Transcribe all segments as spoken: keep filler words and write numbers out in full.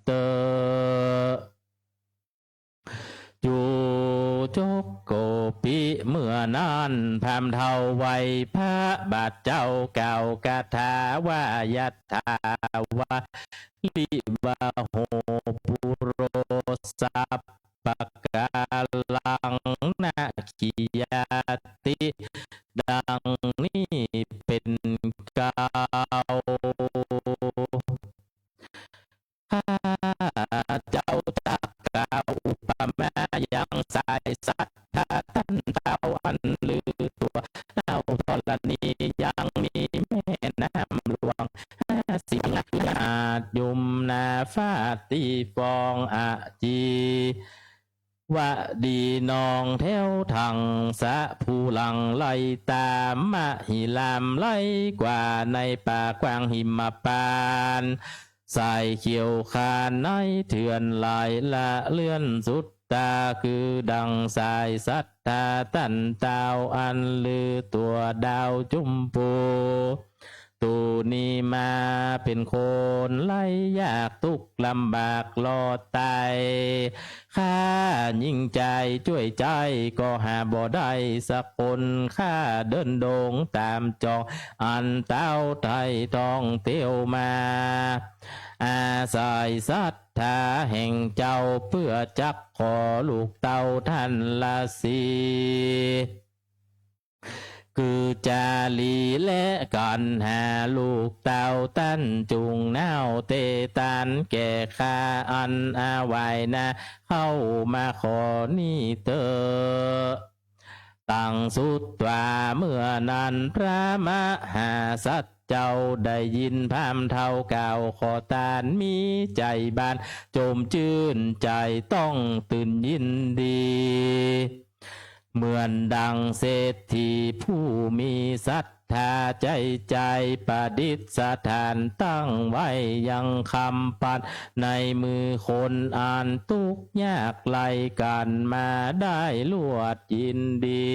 เต๊อะ จูจกโกปิ เมื่อนั้นพราหมณ์เฒ่าไหว้พระบาทเจ้ากล่าวคาถาว่า ยัตถาวาริวโห ปุโร สัพพะกาลัง นะขียาติ ดังนี้เป๋นเกล้า ข้าเจ้าจักกล่าวอุปมายังสายศรัทธาต้านเต้าอันลือตั๋ว เน่าธรณียังมีแม่น้ำหลวงห้าสี่สาย หาดยมุนาฟาดตี้ฟองอจี วดีนองแถวถังสะ ผู้หลั่งไหลต๋าม มหิหลามไหลกว่าในป่ากว้างหิมพานต์ สายเขียวขานในเถื่อนหลายละเลื่อนสุดต๋า คือดั่งสายศรัทธาต้านเต้าอันลือตั๋วดาวจุมพู ตู๋นี้มาเป๋นคนไร้ยากตุ๊กข์ลำบากรอดต๋าย ข้ายิ่งใจ๋จ้วยใจ๊ก็หาบ่ได้สักคน ข้าเดินดงต๋ามจองอันเต้าไถ่ท่องเตียวมา อาศัยศรัทธาแห่งเจ้าเปื้อจักขอลูกเต้าต้านละสิ คือจารีและกัณหา ลูกเต้าต้านจุ่งเน่าเตตานแก่ข้า อันอาไหว้นาเข้ามาข้อนี้เต๊อะ ตังสุตวา เมื่อนั้นพระมหาสัตว์เจ้าได้ยินพราหมณ์เฒ่ากล่าวข้อต้าน มีใจ๋บานจมจื้นใจ๋ต้องตื่นยินดี เหมือนดั่งเศรษฐีผู้มีศรัทธาใจ๋ ใจ๋ประดิษฐานตั้งไว้ยังคำปัน ในมือคนอันตุ๊กข์ยากไร้กั๋นมาได้รวดยินดี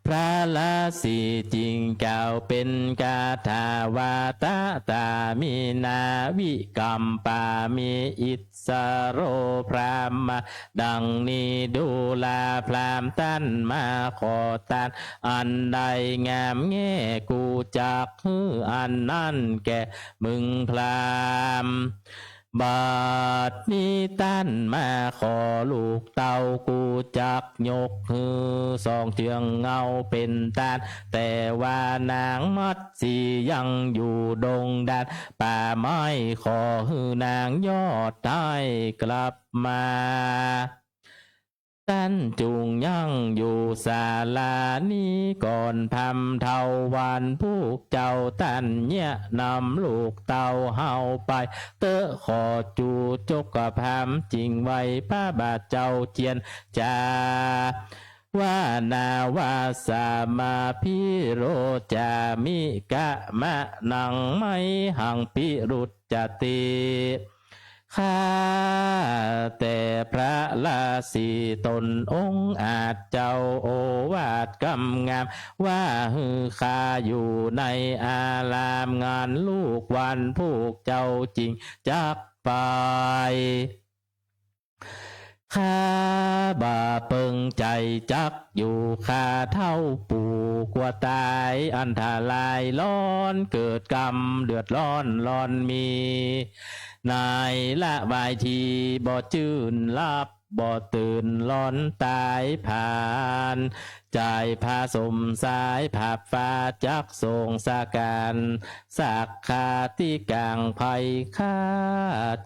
พระราศีจึงกล่าวเป๋นคาถาว่า ตะตามินาวิกัมปามิ อิสโรพราหมณ์ ดังนี้ดูราพราหมณ์ต้านมาข้อต้าน อันได้งามแง่ กูจักหื้ออันนั้นแก่มึงพราหมณ์ บัดนี้ต้านมาข้อลูกเต้า กูจักยกหื้อสองเจื้องเงาเป๋นต้าน แต่ว่านางมัตสียังอยู่ดงดานป่าไม้ ขอหื้อนางยอดไท้กลับมา ต้านจุ่งยังอยู่ศาลานี้ก่อน พราหมณ์เฒ่าวันผู้เจ้าต้านเยียะนำลูกเต้าเฮาไปเต๊อะ ขอจูจกพราหมณ์จึงไหว้พระบาทเจ้าเจียรจา ว่านาว่าสมาภิโรจามิ กะมะนังไมหังปิรุจจติ ข้าแต่พระราศีต๋นองอาจเจ้า โอวาทกำงาม ว่าหื้อข้าอยู่ในอาราม งานลูกวันผู้เจ้าจึงจักไป ข้าบ่เปิงใจ๋จักอยู่ ข้าเฒ่าปู่กั๋วต๋าย อันตรายร้อนเกิดกำ เดือดร้อนร้อนมี ในละวายตี้บ่จื้นหลับ บ่ตื่นร้อนต๋ายผาน ใจ๋ผสมสายผาบฟ้าจักส่งสกัญ สักขาติกังภัยข้า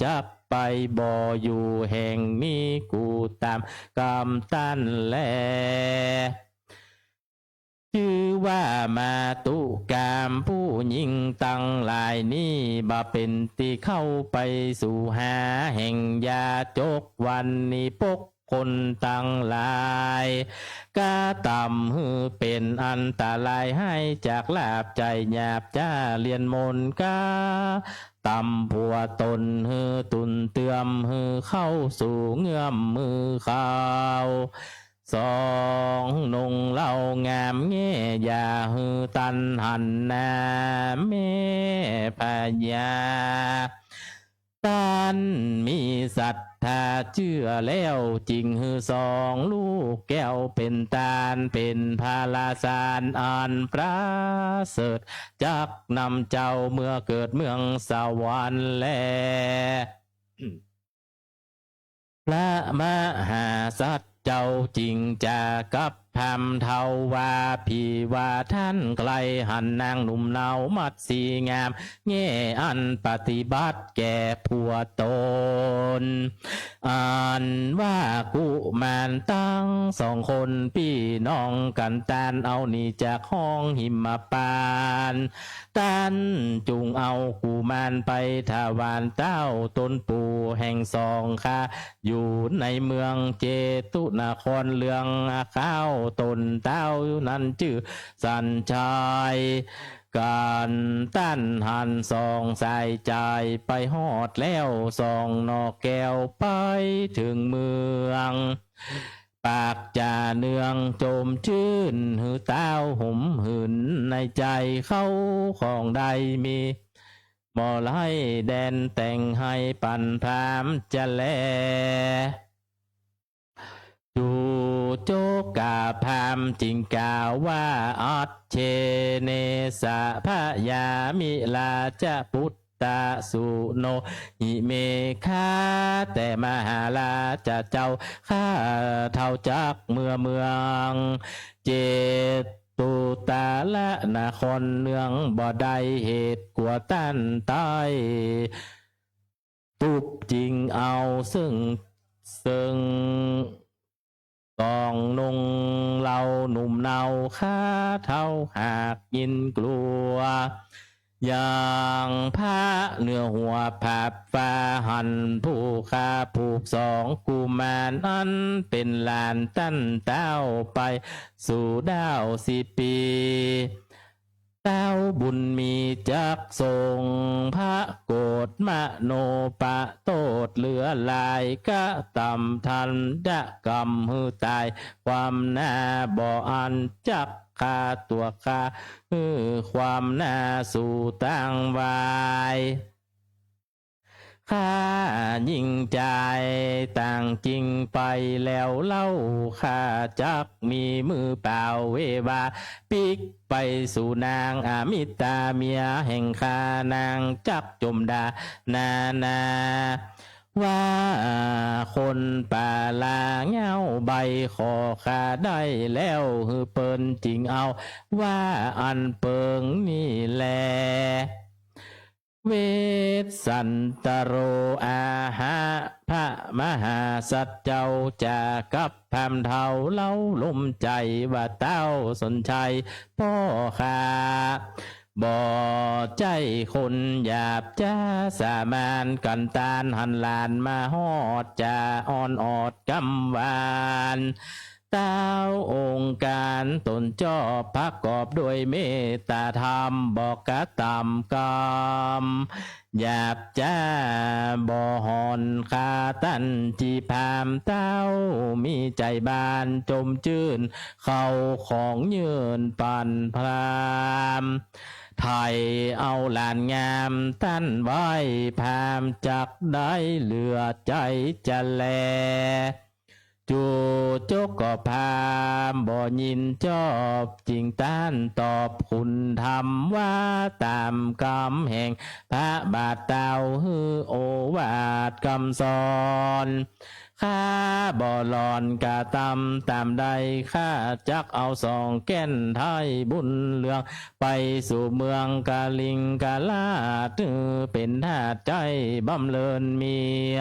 จักไป บ่อยู่แห่งนี้กูต๋ามกำต้านแล จื้อว่ามาตุคามผู้หญิงตังหลายนี้ บ่เป๋นตี้เข้าไปสู่หาแห่งยาจก วันนี้ปก คนตังหลาย กระตำหื้อเป๋นอันตราย ไห้จากลาภใจ๋หยาบ จะเลียนมนต์ กระตำผัวต๋นหื้อตุ่นเตื้อม หื้อเข้าสู่เงื้อมมือเขา สองนงเล่างามแง่ อย่าหื้อตันหันนาแม่พญา ตันมีศรัทธาเจื้อแล้ว จึงหื้อสองลูกแก้วเป๋นตาน เป๋นพระราชาอันประเสริฐ จักนำเจ้าเมือเกิดเมืองสวรรค์แล พระมหาสัตว์เจ้าจึงจะกับพราหมณ์เฒ่าว่า พี่ว่าท่านใคร่หันนางหนุ่มเนามัตสีงามแง่ อันปฏิบัติแก่ผัวตน อันว่ากุมารตังสองคนปี้น้องกั๋น ต้านเอาหนีจากห้องหิมพานต์ ต้านจุ่งเอากุมารไปถวายเต้าต๋นปู่แห่งสองข้า อยู่ในเมืองเจตุนคร เรื่องข้าวต๋นเต้านั้นจื้อสัญชัย กั๋นต้านหันสองสายจายไปฮอดแล้ว สองนกแก้วไปเถิงเมือง ปากจ๋าเนืองจมจื้น หื้อเต้าหมหื่นในใจ๋เข้าของได้มี บ่ไร้แดนแต่งให้ปันพราหมณ์จะแล จุจกกาพราหมณ์จึงกล่าวว่า อัจเชเนสะ พญามิลาจะปุตตะสุโนหิเม ข้าแต่มหาราชเจ้า ข้าเฒ่าจักเมือเมืองเจตุตะละนคร เนืองบ่ได้เหตุกั๋วต้านใต้ ตุ๊บจิงเอาเซิ่ง เซิ่งสองนงเล่าหนุ่มเนา ข้าเฒ่าหากยินกลัว อย่างพระเหนือหัวผาบฟ้า หันผู้ข้าผูกสองกุมาร อันเป๋นหลานต้านเต้าไปสู่ดาวสิบปี๋ เต้าบุญมีจักส่งพระโกรธมโนปะโต้ษเหลือหลาย กระตำทันจะกรรมหื้อต๋าย ความหน้าบ่อันจักฆ่าตั๋วข้า หื้อความหน้าสู่ตางวาย ข้ายิ่งจ่ายต่างจิงไปแล้วเล่า ข้าจักมีมือเปล่าเววา ปิ๊กไปสู่นางอมิตาเมียแห่งข้า นางจักจมด่านานา ว่าคนป่าลาเหง้าใบ้ ขอข้าได้แล้วหื้อเปิ้นจิงเอา ว่าอันเปิงนี่แล เวสสันตโร อาหะ พระมหาสัตว์เจ้าจะกับพราหมณ์เฒ่าเล่าลมใจ๋ว่า เต้าสนชัยป้อข้า บ่ใจ้คนหยาบจ๊า สามานกั๋น ต้านหันหลานมาฮอด จะอ้อนออดกำหวาน เต้าองค์การต๋นจอบประกอบด้วยเมตตาธรรม บ่กระตำกรรมหยาบจ๊า บ่หอนฆ่าต้านจี๋พราหมณ์ เต้ามีใจ๋บานจมจื้น เข้าของยื่นปันพราหมณ์ ไถ่เอาหลานงามต้านไว้ พราหมณ์จักได้เหลือใจ๋จะแล จุจกก็พราหมณ์บ่ยินจอบ จิงต้านตอบคุณธรรมว่า ต๋ามกำแห่งพระบาทเต้าหื้อโอวาทกำสอน ข้าบ่หลอนกระตำต๋ามใด ข้าจักเอาสองแก่นไถ่บุญเรือง ไปสู่เมืองกลิงกราช หื้อเป๋นทาสใจ๊บำเริญเมีย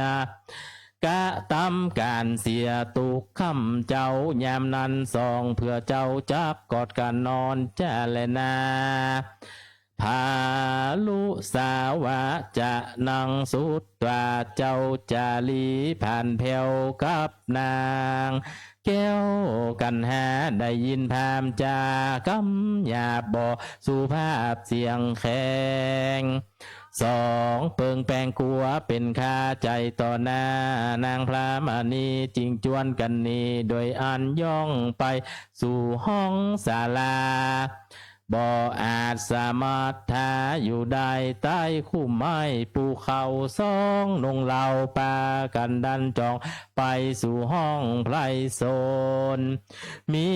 กระตำก๋านเสียตุ๊กค่ำเจ๊า ยามนั้นสองเพื่อเจ้าจักกอดกั๋นนอนจะแลนา พาลุสาวะจะนังสุตวา เจ้าจะหลีผ่านแผ้วกับนางแก้วกัณหา ได้ยินพราหมณ์จากำหยาบบ่สุภาพเสียงแข็ง สอง เปิงแป๋งกั๋วเป๋นคาใจ๋ต่อหน้านางพระมณี จึงจวนกั๋นหนีโดยอั้นย่องไปสู่ห้องศาลา บ่อาจสามัตถาอยู่ได้ใต้คุ้มไม้ปูเขา สองหนุ่งเหล่าปากั๋นดันจอง ไปสู่ห้องไพร่สน มี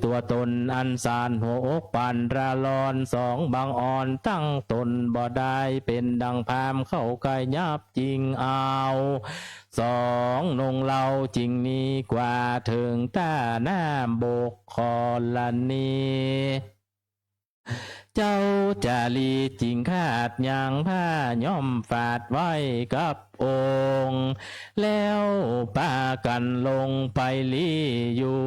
ตั๋วต๋นอันสานหัวอกปานระลอน สองบังอ่อนตั้งต๋นบ่ได้ เป๋นดังพราหมณ์เข้าใก้ยับจึงเอา สองหนุ่งเหล่าจึงหนีกว่าเถิงต้าน้ำบกขรณี เจ้าจารีจึงขาดยางผ้าย้อมฝาดไว้กับองค์ แล้วปากั๋นลงไปลี้อยู่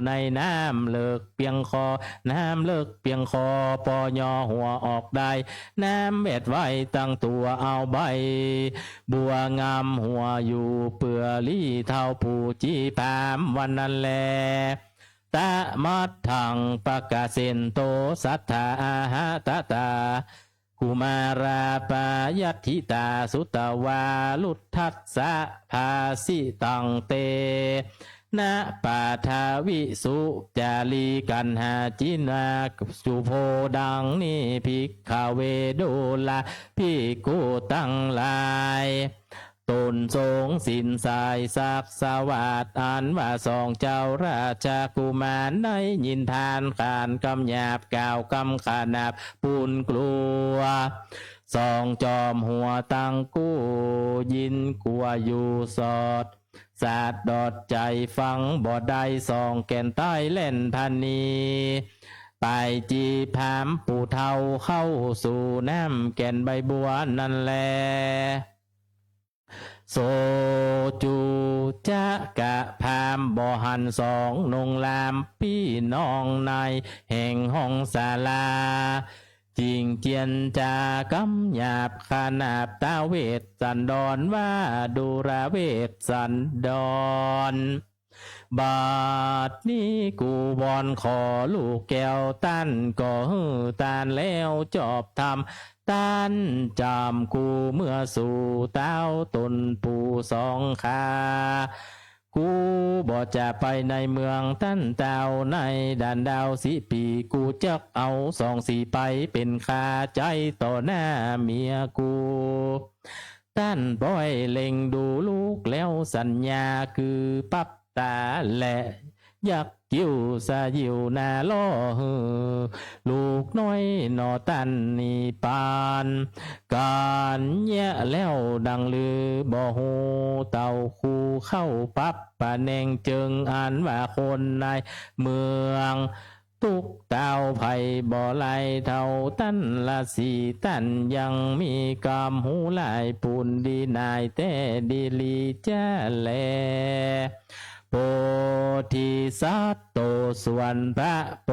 ในน้ำเลิกเปียงคอ น้ำเลิกเปียงคอ ปอย่อหัวออกได้ น้ำแวดไว้ตังตั๋ว เอาใบบัวงำหัวอยู่ เปื้อลี้เท้าผู้จี้พราหมณ์วันนั้นแล ตะมัทธัง ปะกะเสนโต สัตถา อาหะตะตา กุมารา ปะยัตถิตา สุตวา รุทธัสสะ ภาสิตัง เตนะ ปะทวิสุ จารี กัณหา จินา จุโพ ดังนี้ ภิกขะเว ดูรา ภิกขุตังหลาย ต๋นทรงสินสายศักดิ์สวัสดิ์ อันว่าสองเจ้าราชกุมารได้ยินทานขานกำหยาบกล่าวกำขนาบปูนกลัว สองจอมหัวตังกู้ยินกั๋วอยู่สอด สาดดอดใจ๋ฟังบ่ได้ สองแก่นใต้แล่นพะนี ไปจี้พราหมณ์ผู้เฒ่าเข้าสู่น้ำแก่นใบบัวนั้นแล โสจุจะกะ พราหมณ์บ่หันสองหนุ่งหลามปี้น้องในแห่งห้องศาลา จึงเจียนจากำหยาบขนาบตาเวสสันดรว่า ดูราเวสสันดร บัดนี้กูวอนขอลูกแก้วต้าน ก็หื้อต้านแล้วจอบธรรม ต้านจ๋ำกูเมือสู่เต๊าต๋นปู่สองข้า กูบ่จะไปในเมืองต้านเต๊า ในดานดาวสิปี กูจักเอาสองสีไปเป๋นคาใจ๊ต่อหน้าเมียกู ต้านป้อยเล็งดูลูกแล้วสัญญา คือปับต๋าและยักคิ้วสยิวหน้าล่อหื้อ ลูกน้อยหน่อต้านนี้ปานกั๋นเยียะแล้วดังลือ บ่ฮู้เต้าคู่เข้าปับปะแหน่งเจิง อันว่าคนในเมือง ตุ๊กเต้าไผบ่ไหลเต้าต้านละสี ต้านยังมีกำฮู้หลายปูนดีนายแต๊ดีหลีจะแล โพธิสัตว์โต ส่วนพระโพ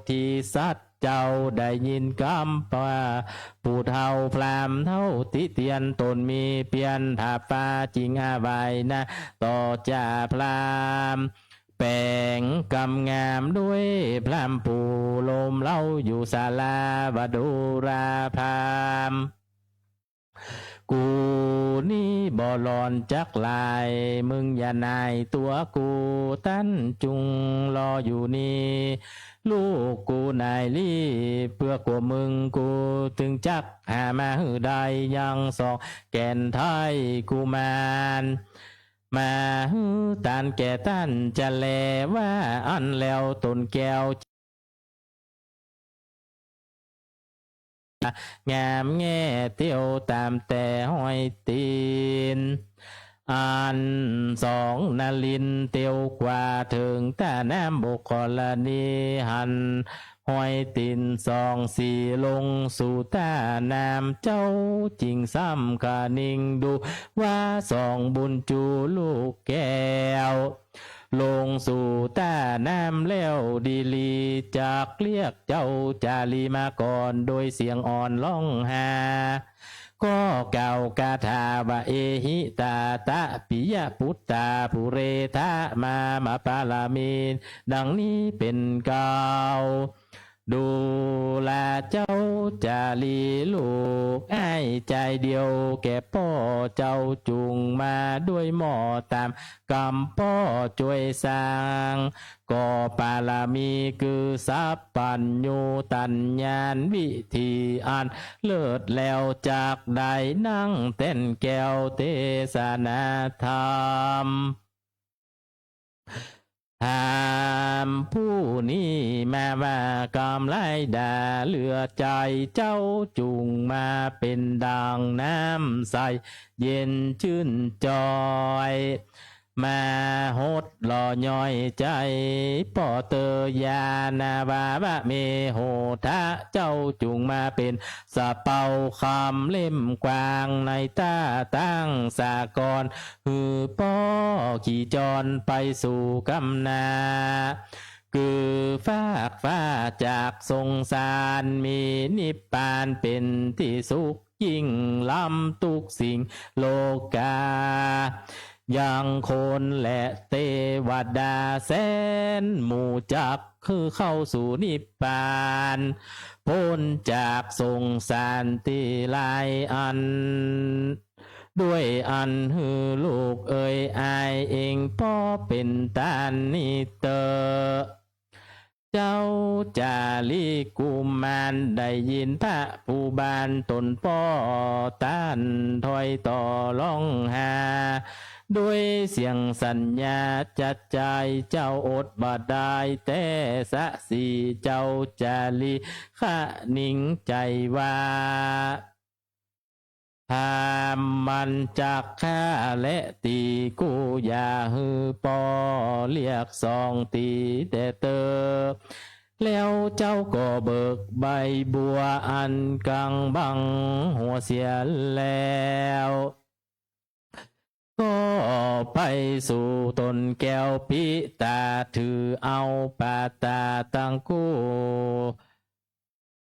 ธิสัตว์เจ้าได้ยินกำว่า ผู้เฒ่าพราหมณ์เฮาติเตียนต๋นมีเปียรภาพฟ้า จึงอาวายหน้าต่อจ่าพราหมณ์ แป๋งกำงามด้วยพราหมณ์ผู้ลมเล้าอยู่ศาลา ว่าดูราพราหมณ์ กูนี้บ่หลอนจักหลาย มึงอย่าหน่ายตั๋วกู ต้านจุ่งรออยู่นี้ ลูกกูหน่ายลี้ เปื้อกั๋วมึง กูตึงจักหามาหื้อได้ ยังสองแก่นใต้กุมาร มาหื้อต้านแก่ต้านจะแล ว่าอั้นแล้วต๋นแก้ว งามแง่เตียวต๋ามแต่ฮอยตี๋น อันสองนรินทร์เตียวกว่าเถิงต้าน้ำบกขรณี หันฮอยตี๋นสองสีลงสู่ต้าน้ำ เจ้าจึงซ้ำคะนิงดูว่าสองบุญจูลูกแก้ว ลงสู่ต้าน้ำแล้วดีหลี จักเรียกเจ้าจารีมาก่อน โดยเสียงอ่อนฮ้องหา ก็กล่าวคาถาว่า เอหิตาตะปิยปุตตา ปุเรทะมามะปารมี ดังนี้เป๋นเกล้า ดูราเจ้าจารีลูกอ้ายจายเดียวแก่ป้อ เจ้าจุ่งมาด้วยหม้อต๋ามกำป้อจ้วยสร้าง ก่อปารมีคือสัพพัญญู ตั๋ญญาณวิธีอันเลิศแล้ว จักได้นั่งแต้นแก้วเตสนาธรรม ถามผู้นี้มาว่า กำไรดาเหลือใจ๋ เจ้าจุ่งมาเป๋นดังน้ำใส เย็นจื้นจอย มาหดหล่อย่อยใจ๋ป้อเตอ ยานาวาว่า เมโหทะ เจ้าจุ่งมาเป๋นสะเปาคำเล่มกว้าง ในต้าตั้งสากร หื้อป้อขี่จรไปสู่ก้ำหน้า คือฟากฟ้าจากสงสาร มีนิพพานเป๋นตี้สุขยิ่งล้ำตุ๊กสิ่งโลกา ยังคนและเตวดาแสนหมู่ จักหื้อเข้าสู่นิพพาน ป๊นจากสงสารตี้หลายอัน ด้วยอั้นหื้อลูกเอ๋ยอ้ายเองป้อเป๋นตานนี้เต๊อะ เจ้าจารีกุมารได้ยินพระผู้บานต๋นป้อ ต้านถ้อยต่อร้องหา ด้วยเสียงสัญญาจัดใจ๋ เจ้าอดบ่ได้แต๊สะสิ เจ้าจารีคะนิงใจ๋ว่า พราหมณ์จักข้าและตี้กู้ อย่าหื้อป้อเรียกสองตี้แต๊เต๊อะ แล้วเจ้าก็เบิกใบบัวอันกั๋งบังหัวเสียแล้ว ก็ไปสู่ต้นแก้วปิตา ถือเอาปาตาตังกู้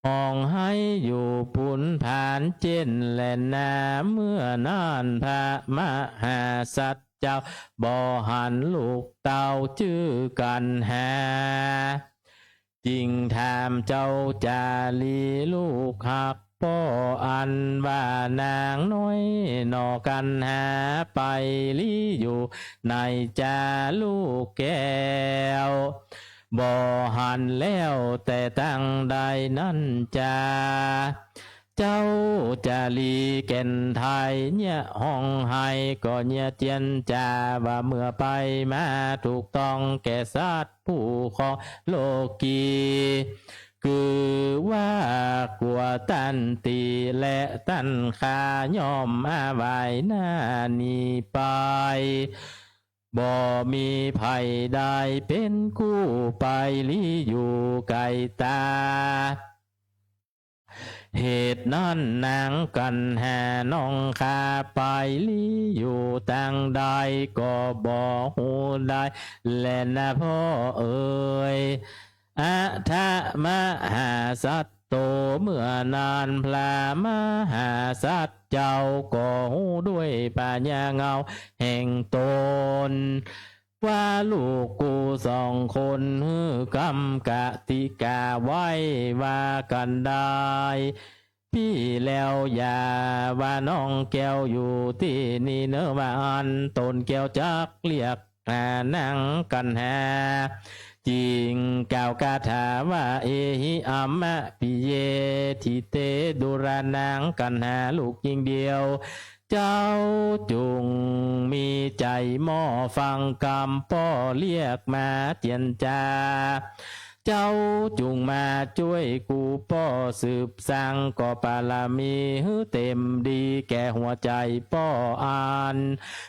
ฮ้องไห้อยู่ปูนผานเจ้นแลนา เมื่อนั้นพระมหาสัตว์เจ้าบ่หันลูกเต้าจื้อกัณหา จึงถามเจ้าจารีลูกฮักป้ออันว่านางน้อยหน่อกัณหา ไปลี้อยู่ไหนจาลูกแก้ว บ่หันแล้วแต่ตังใดนั้นจา เจ้าจารีแก่นไทยเยียะฮ้องไห้ก็เยียะเจียนจาว่า เมื่อไปมาถูกต้องแก่สัตว์ผู้ครองโลกี คือว่ากั๋วต้านตี้และต้านข้าย่อมอาวัยหน้านี้ไป บ่มีใผได้เป๋นกู้ไปลี้อยู่ไก๋ต๋า เหตุนั้นนางกัณหาน้องข้าไปลี้อยู่ตังใดก็บ่ฮู้ได้แลนาพ่อเอ๋ย อัฏฐมหาสัตโต เมื่อนั้นพระมหาสัตว์เจ้าก็ฮู้ด้วยปัญญาเงาแห่งต๋น ว่าลูกกูสองคนหื้อกำกติกาไว้ว่ากั๋นได้ ปี้แล้วอย่าว่าน้องแก้วอยู่ตี้นี่เน่อ ว่าอั้นต้นแก้วจักเรียกหานางกัณหา จึงกล่าวคาถาว่า เอหิ อัมมะปิเย ทิเต ดูรา นางกัณหาลูกญิงเดียว เจ้าจุ่งมีใจ๋หม้อฟังกำป้อเรียกมาเจียนจา เจ้าจุ่งมาจ้วยกูป้อสืบสร้างก่อปารมีหื้อเต๋มดีแก่หัวใจ๋ป้ออัน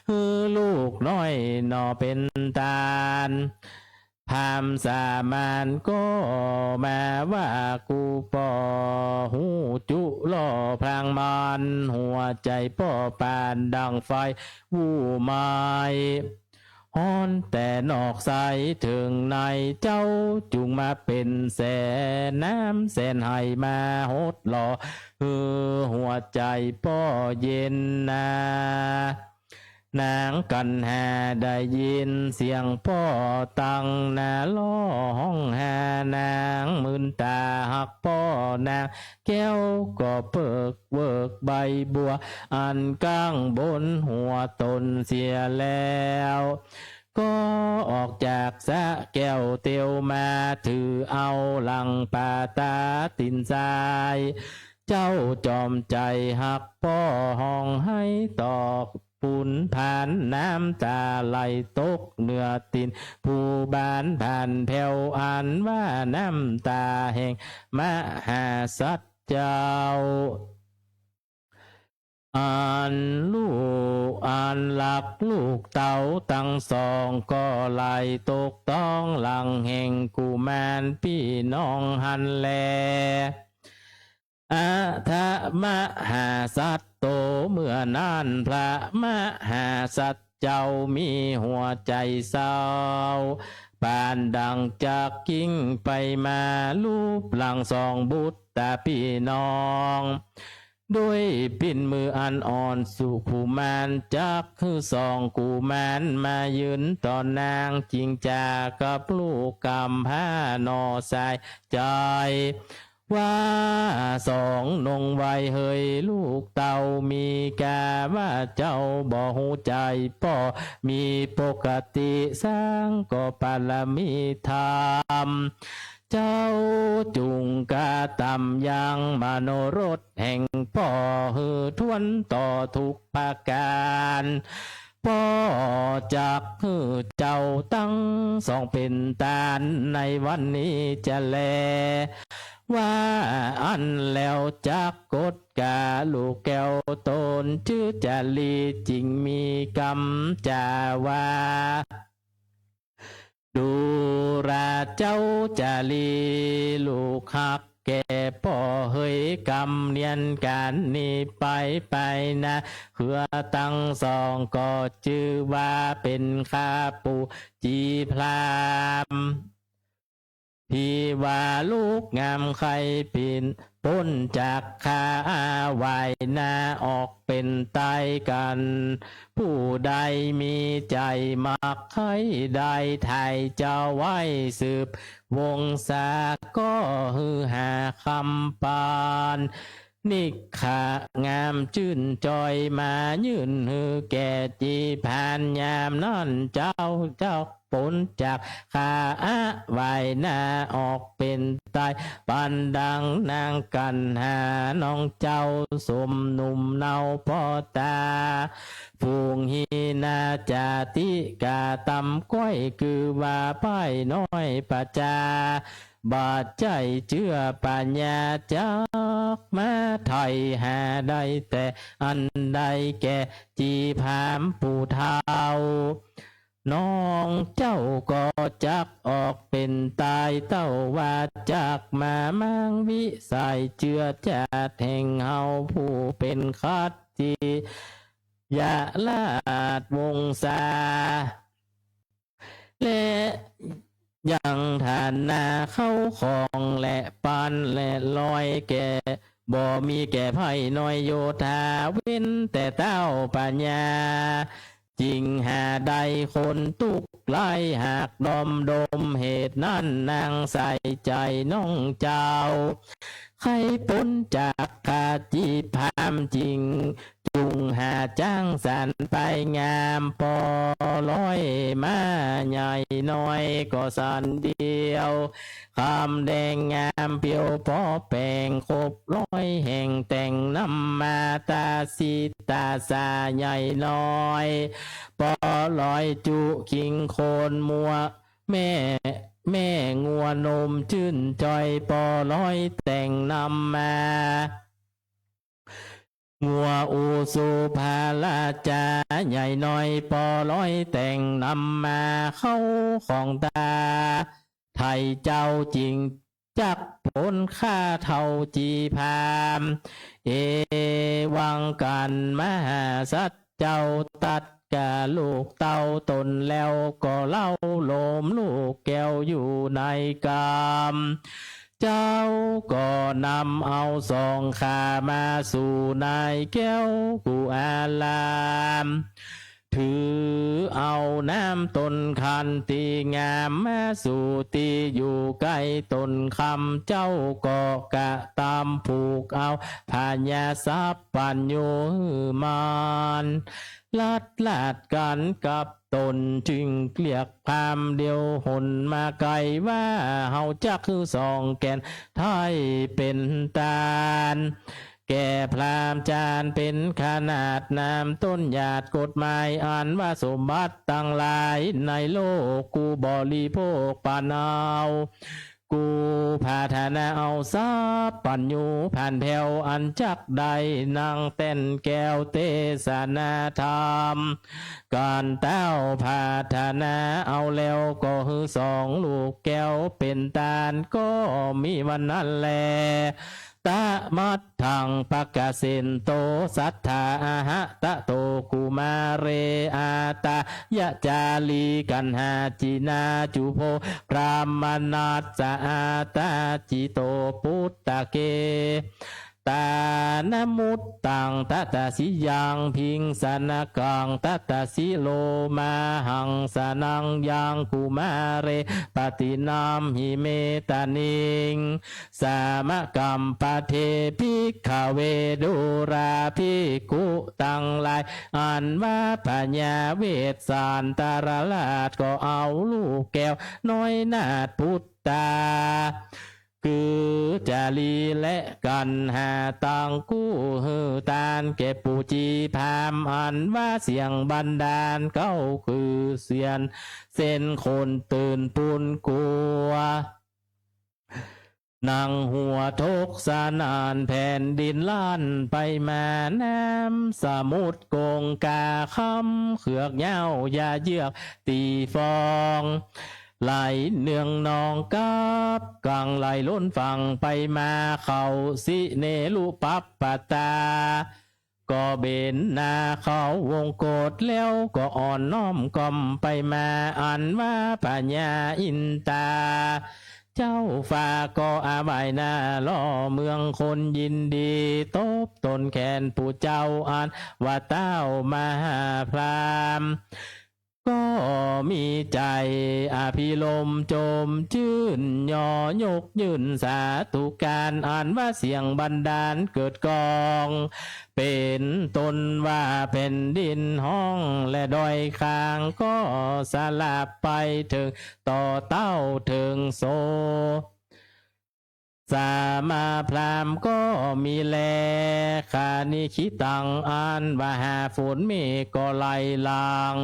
หื้อลูกน้อยหน่อเป๋นตาน พราหมณ์สามัญก็มาว่ากูป้อฮู้จุล่อพลางมัน หัวใจ๋ป้อปานดังไฟ วู่ไหม้ฮ้อนแต่นอกใสเถิงใน เจ้าจุ่งมาเป๋นแสนน้ำแสนไห้มาหดหล่อ หื้อหัวใจ๋ป้อเย็นนา นางกัณหาได้ยินเสียงป้อตังหน้า ร้องหานางมื่นต๋าฮักป้อ นางแก้วก็เปิกเวิกใบบัวอันก้างบนหัวต๋นเสียแล้ว ก็ออกจากสระแก้วเตียวมา ถือเอาหลังป๋าต๋าตี๋นซ้าย เจ้าจอมใจ๋ฮักป้อฮ้องไห้ตอก ปูนผ่านน้ำต๋าไหลตกเหนือตี๋น ผู้บานผ่านแผ้วอันว่าน้ำต๋าแห่งมหาสัตว์เจ้า อันลูกอันฮักลูกเต้าตังสองก็ไหลตกต๊องหลังแห่งกุมารปี้น้องหั้นแล อะถะมหาสัตว์โต เมื่อนั้นพระมหาสัตว์เจ้ามีหัวใจ๋เศร้า ปานดังจักกิ้งไปมา ลูบหลังสองบุตรต๋าปี้น้อง ด้วยปิ้นมืออันอ่อนสุขุมาน จักหื้อสองกุมารมายืนต่อนาง จึงจากับลูกกำพร้าหน่อสายใจ๋ ว่าสองนงไหวเหยลูกเต้า มีกาว่าเจ้าบ่ฮู้ใจ๋ ป้อมีปกติสร้างก็ปารมีธรรม เจ้าจุ่งกระตำยังมโนรสแห่งป้อหื้อถ้วนต่อทุกประก๋าน ป้อจักหื้อเจ้าตังสองเป๋นตานในวันนี้จะแล ว่าอั้นแล้วจักกดกาลูกแก้วต๋นจื้อจารี จึงมีกำจ๋าว่า ดูราเจ้าจารี ลูกฮักแก่ป้อเหย กำเนียนก๋านนี้ไป ไปนา เฮือตังสองก็จื้อว่าเป๋นข้าปู่จีพราหมณ์ ตี้ว่าลูกงามใค่ปิ๊นป๊นจากข้า วายหน้าออกเป๋นต๋ายกั๋น ผู้ใดมีใจ๋มักใค่ได้ ไถ่เจ้าไว้สืบวงศา ก็หื้อหาคำปาน นิกขะงามจื้นจอย มายื่นหื้อแก่จีพราหมณ์ ยามนั้นเจ้าจักป๊นจากข้า วายหน้าออกเป๋นต๋าย ปานดังนางกัณหาน้องเจ้า สมหนุ่มเนาป้อต๋า ฝูงฮีนาจ๋าติ ก๋าตำก้อย คือว่าป้ายน้อยประจา บ่ใจ้เจื้อปัญญา จักมาไถ่หาได้แต่อันใด แก่จีพราหมณ์ผู้เฒ่า น้องเจ้าก็จักออกเป๋นต๋าย เต้าว่าจักมาม้างวิสัย เจื้อจาติแห่งเฮาผู้เป๋นขัตติยราชวงศา และยังฐานะเข้าของและปันและลอยแก่ บ่มีแก่ไพร่น้อยโยธา เว้นแต่เต้าปัญญา จึงหาได้คนตุ๊กข์หลาย หากดอมดมเหตุนั้น นางใส่ใจ๋น้องเจ้า ใค่ป๊นจากข้าจีพราหมณ์จริง จุ่งหาจ้างสรรไปงาม ปอร้อยมาใหญ่น้อยก็สรรเดียว คำแดงงามเปียวปอแป๋ง ครบร้อยแห่งแต่งนำมา ตาสีตาสาใหญ่น้อย ปอร้อยจุคิงโคนมัว แม่ แม่งัวนมจื้นจอย ปอร้อยแต่งนำมา งัวอุสุภาราจาใหญ่น้อย ปอร้อยแต่งนำมา เข้าของตา ไถ่เจ้าจริงจักป๊นข้าเฒ่าจีพราหมณ์ เอวังกัน มหาสัตว์เจ้าตรัสกับลูกเต้าต๋นแล้ว ก็เล่าโลมลูกแก้วอยู่ในกำ เจ้าก็นำเอาสองข้ามาสู่ในแก้วกุอาราม ถื น้ำต้นขันติงามมาสู่ตี้อยู่ใก้ต้นคำ เจ้าก็กระตำผูกเอาพญาสัพพัญญูหื้อมาน ลัดลาดกั๋นกับต๋น จึงเรียกพราหมณ์เดี่ยวหนมาไกลว่า เฮาจักหื้อสองแก่นไท้เป๋นตาน แก่พราหมณ์จารย์เป๋นขนาด น้ำต้นหยาดกฎหมาย อันว่าสมบัติตังหลายในโลก กูบริโภคปันเอา กูผาถนาเอาสัพพัญญูผ่านแผ้ว อันจักได้นั่งแต้นแก้วเตสนาธรรม ก๋านเต้าผาถนาเอาแล้ว ก็หื้อสองลูกแก้วเป๋นตาน ก็มีวันนั้นแล ตะมัตถัง ปะกะเสนโต สัตถา อะหะตะโต กุมาเร อาตายะจารี กัณหา จินา จุโภ พราหมณัสสะ อาตาจิโต ปุตตะเก ตานมุตตัง ตะตะสิยัง พิงสะนะกัง ตะตะสิโลมาหังสะนัง ยัง กุมาเร ปะตินัมหิ เมตะนิง สามะกัมปะเท ภิกขะเว ดูราภิกขุตังหลาย อันว่าพญาเวสสันตรราช ก็เอาลูกแก้วน้อยนาถปุตตา คือจารีและกัณหา ตังกู้หื้อตานแก่ปู่จีพราหมณ์ อันว่าเสียงบันดาลเก๊าคือเสียงเส้นคนตื่นปูนกั๋ว หนังหัวทกสนาน แผ่นดินลั่นไปมา น้ำสมุทรกงกา คำเขือกยาวอย่าเยือก ตี้ฟอง ไหลเนืองนองกับกัง ไหลล้นฝั่งไปมา เข้าสิเนรุปัปปะตา ก็เบนหน้าเข้าวงกต แล้วก็อ่อนน้อมก้มไปมา อันว่าพญาอินตา เจ้าฟ้าก็อาไหว้หน้าหล่อเมืองคนยินดี ตบต้นแขนปู่เจ้า อันว่าเต้ามหาพราหมณ์ ก็มีใจ๋อภิรมย์จมจื้น ย่อยกยื่นสาธุก๋าน อันว่าเสียงบันดาลเกิดก้อง เป๋นต้นว่าแผ่นดินฮ้อง และดอยคางก็สลับไปเถิงต่อเต้าเถิงโส สามาพราหมณ์ก็มีแล คณิคิตัง อันว่าหาฝนเมฆก็ไหลหลั่ง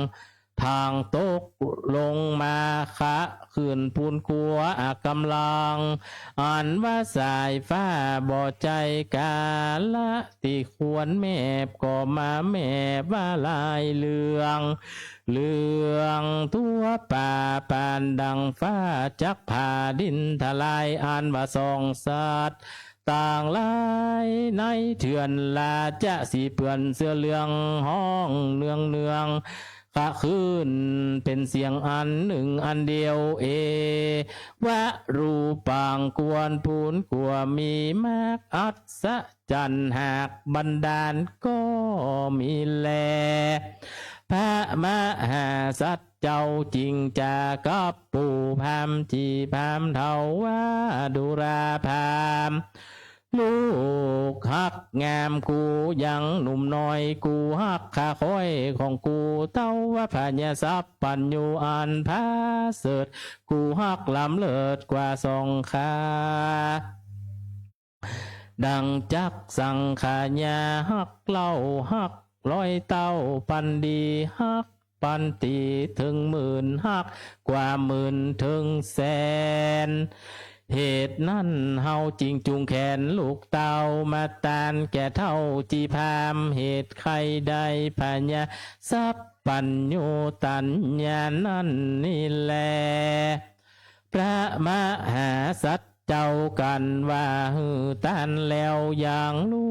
ทางตกลงมาคะขึ้นปูนกั๋วอักกำลัง อันว่าสายฟ้าบ่ใจ้กาละ ตี้ควรแมบก็มาแมบว่าลายเหลือง เหลืองทั่วป่า ปานดังฟ้าจักผ่าดินทลาย อันว่าสองสัตว์ตังหลายในเถื่อนราจะ สีเปื้อนเสื้อเหลืองฮ้องเนืองเนือง คะขึ้นเป๋นเสียงอันนึ่งอันเดียว เอวะรูปัง ควรปูนกั๋วมีมากอัศจรรย์ หากบันดาลก็มีแล พระมหาสัตว์เจ้าจึงจากับปู่พราหมณ์จีพราหมณ์เฒ่าว่า ดูราพราหมณ์ ลูกฮักงามกูยังหนุ่มน้อย กูฮักข้าค้อยของกู เต้าว่าพญาสัพพัญญูอันผาเสริฐ กูฮักล้ำเลิศกว่าสองข้า ดังจักสังขยาฮักเล่าฮักร้อยเต้าปันดี ฮักปันตี้เถิงหมื่น ฮักกว่าหมื่นเถิงแสน เหตุนั้นเฮาจึงจูงแขนลูกเต้ามาตานแก่เฒ่าจีพราหมณ์ เหตุใค่ได้พญาสัพพัญญูตัญญานั้นนี้แล พระมหาสัตว์เจ้ากั๋นว่าหื้อตานแล้วยังลู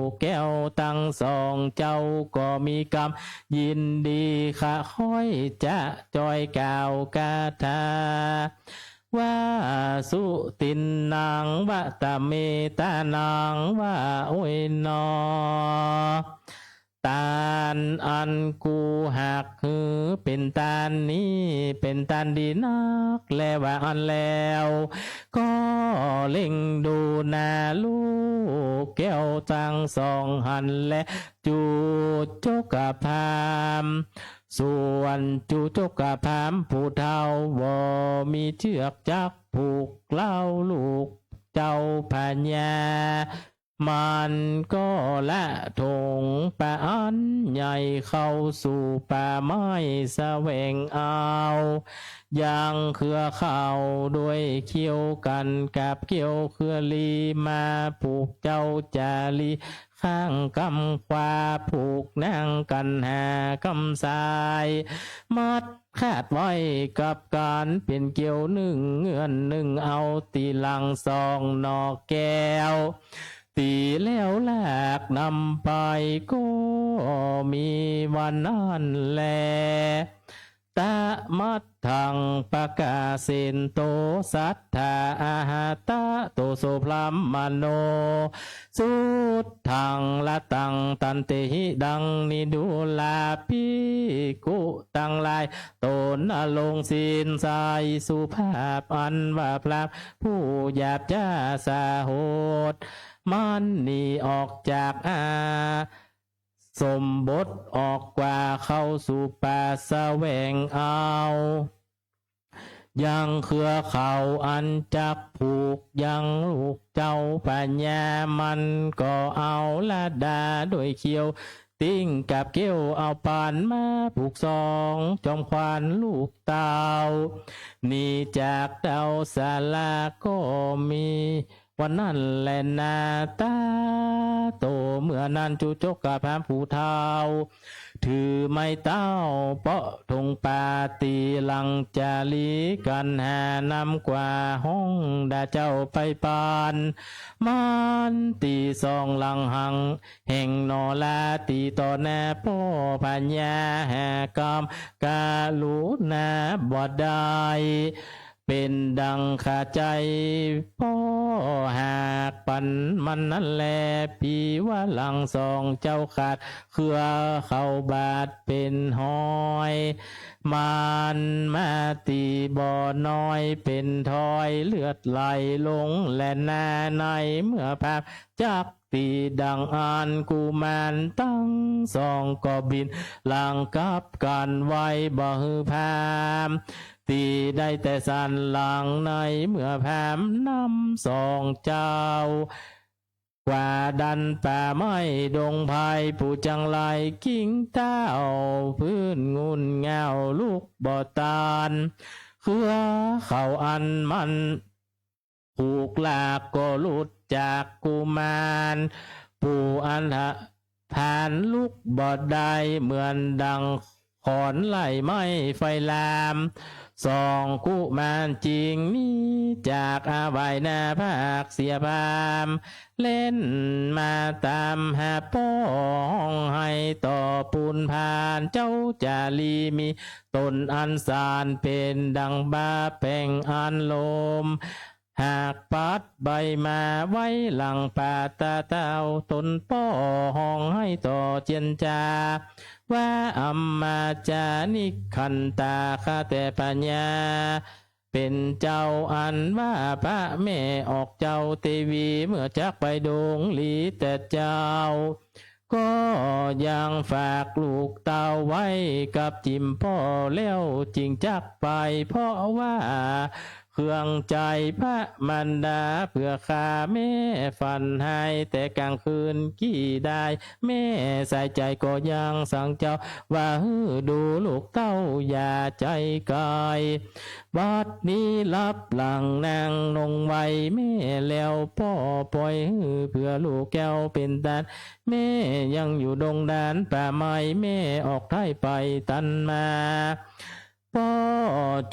กแก้วตังสอง เจ้าก็มีกำยินดี ข้าค้อยจะจ้อยกล่าวคาถา ว่าสุตินนัง วะตะเมตานัง ว่าโอ้ยหนอ ตา อันกูฮักหื้อเป๋นตานนี้ เป๋นตานดีนัก และว่าอั้นแล้ว ก็เล็งดูหน้าลูกแก้วตังสองหั้นแล จุจกพราหมณ์ ส่วนจุจกพราหมณ์ผู้เฒ่า บ่มีเจื้อกจักผูกเล้า ลูกเจ้าพญา มันก็ละถงป่าอันใหญ่เข้าสู่ป่าไม้แสวงเอา ยังเคืองเขาด้วยเขี้ยวกันกับเขี้ยวเคืองลีมาผูกเจ้าจารีข้างกำขวา ผูกนางกัณหากำซ้าย มัดคาดไว้กับกัณฑ์เป๋นเกลียวนึ่งเงื่อนนึ่งเอา ตี้หลังสองหน่อแก้ว ตี้แล้วลากนำไป ก็มีวันนั้นแล ตะมัตถัง ปะกาเสนโต สัตถา อาหาตะโต โส พรหมโณ สุตถัง ละตัง ตันเตหิ ดังนี้ดูรา ภิกขุตังหลาย ต๋นอลงศีลใส สุภาพอันว่าพราหมณ์ผู้หยาบจ๊าสาโหด มันหนีออกจากอา สมบทออกกว่าเข้าสู่ป่าแสวงเอา ยังเคืองเขาอันจักผูกยังลูกเจ้าพญา มันก็เอาละดาด้วยเขี้ยว ติ้งกับเขี้ยวเอาปานมาผูกสอง จอมขวัญลูกเต้า หนีจากเต้าสารา ก็มี วันนั้นแลนา ตาโต เมื่อนั้นจุจกพราหมณ์ผู้เฒ่า ถือไม้เต้าเปาะถงป่า ตี้หลังจารีกัณหานำกว่าห้องด่าเจ้าไปปาน มันตี้สองหลังหังแห่งหน่อรา ตี้ต่อหน้าป้อพญา หากำกรุณาบ่ได้ เป๋นดังคาใจ๋ป้อหากปันมันนั้นแล ปี๋ว่าหลังสองเจ้าขาดเคืองเขาบาดเป๋นฮอย มันมาตี้บ่อน้อยเป๋นทอย เลือดไหลลงแลนา ในเมื่อพราหมณ์จัก ตี้ดังอั้นกุมารตังสองก็บินหลังกลับกั๋นไว บ่หื้อพราหมณ์ตี้ได้แต่สันหลัง ในเมื่อพราหมณ์นำสองเจ้า กว่าดันป่าไม้ดงไพร ผู้จังไรกิ่งเต้าพื้นงุ่นง่าวลุกบ่ตาน เคืองเขาอันมัน ผูกลากก็หลุดจากกุมาร ผู้อันธพาลลุกบ่ได้ เหมือนดังขอนไล่ไหม้ไฟลาม สองกุมารจึงหนีจากอาวัยหน้าผากเสียพราหมณ์ เล่นมาต๋ามหาป้อฮ้องไห้ต่อปูนผ่าน เจ้าจารีมีต๋นอันสานเป๋นดังบ่าแป้งอันลม หากปัดใบมาไว้หลังป่าตาเต้า ต๋นป้อฮ้องไห้ต่อเจียนจา ว่าอำมาจานิกขันตา ข้าแต่พญา เป๋นเจ้าอันว่าพระแม่ออกเจ้าเตวี เมื่อจักไปดงหลีแต่เจ้า ก็ยังฝากลูกเต้าไว้กับจิ๋มป้อ แล้วจึงจักไป เพราะว่าเคืองใจ๋พระมารดา เปื้อข้าแม่ฝันฮ้ายแต่กลางคืน กี่ดายแม่สายใจ๋ก็ยังสั่งเจ้า ว่าหื้อดูลูกเต้าอย่าใจ๋ไก๋ บัดนี้ลับหลังนางนงไว้แม่แล้ว ป้อป่อยหื้อเปื้อลูกแก้วเป๋นตาน แม่ยังอยู่ดงดานป่าไม้ แม่ออกไท้ไปตันมา ป้อ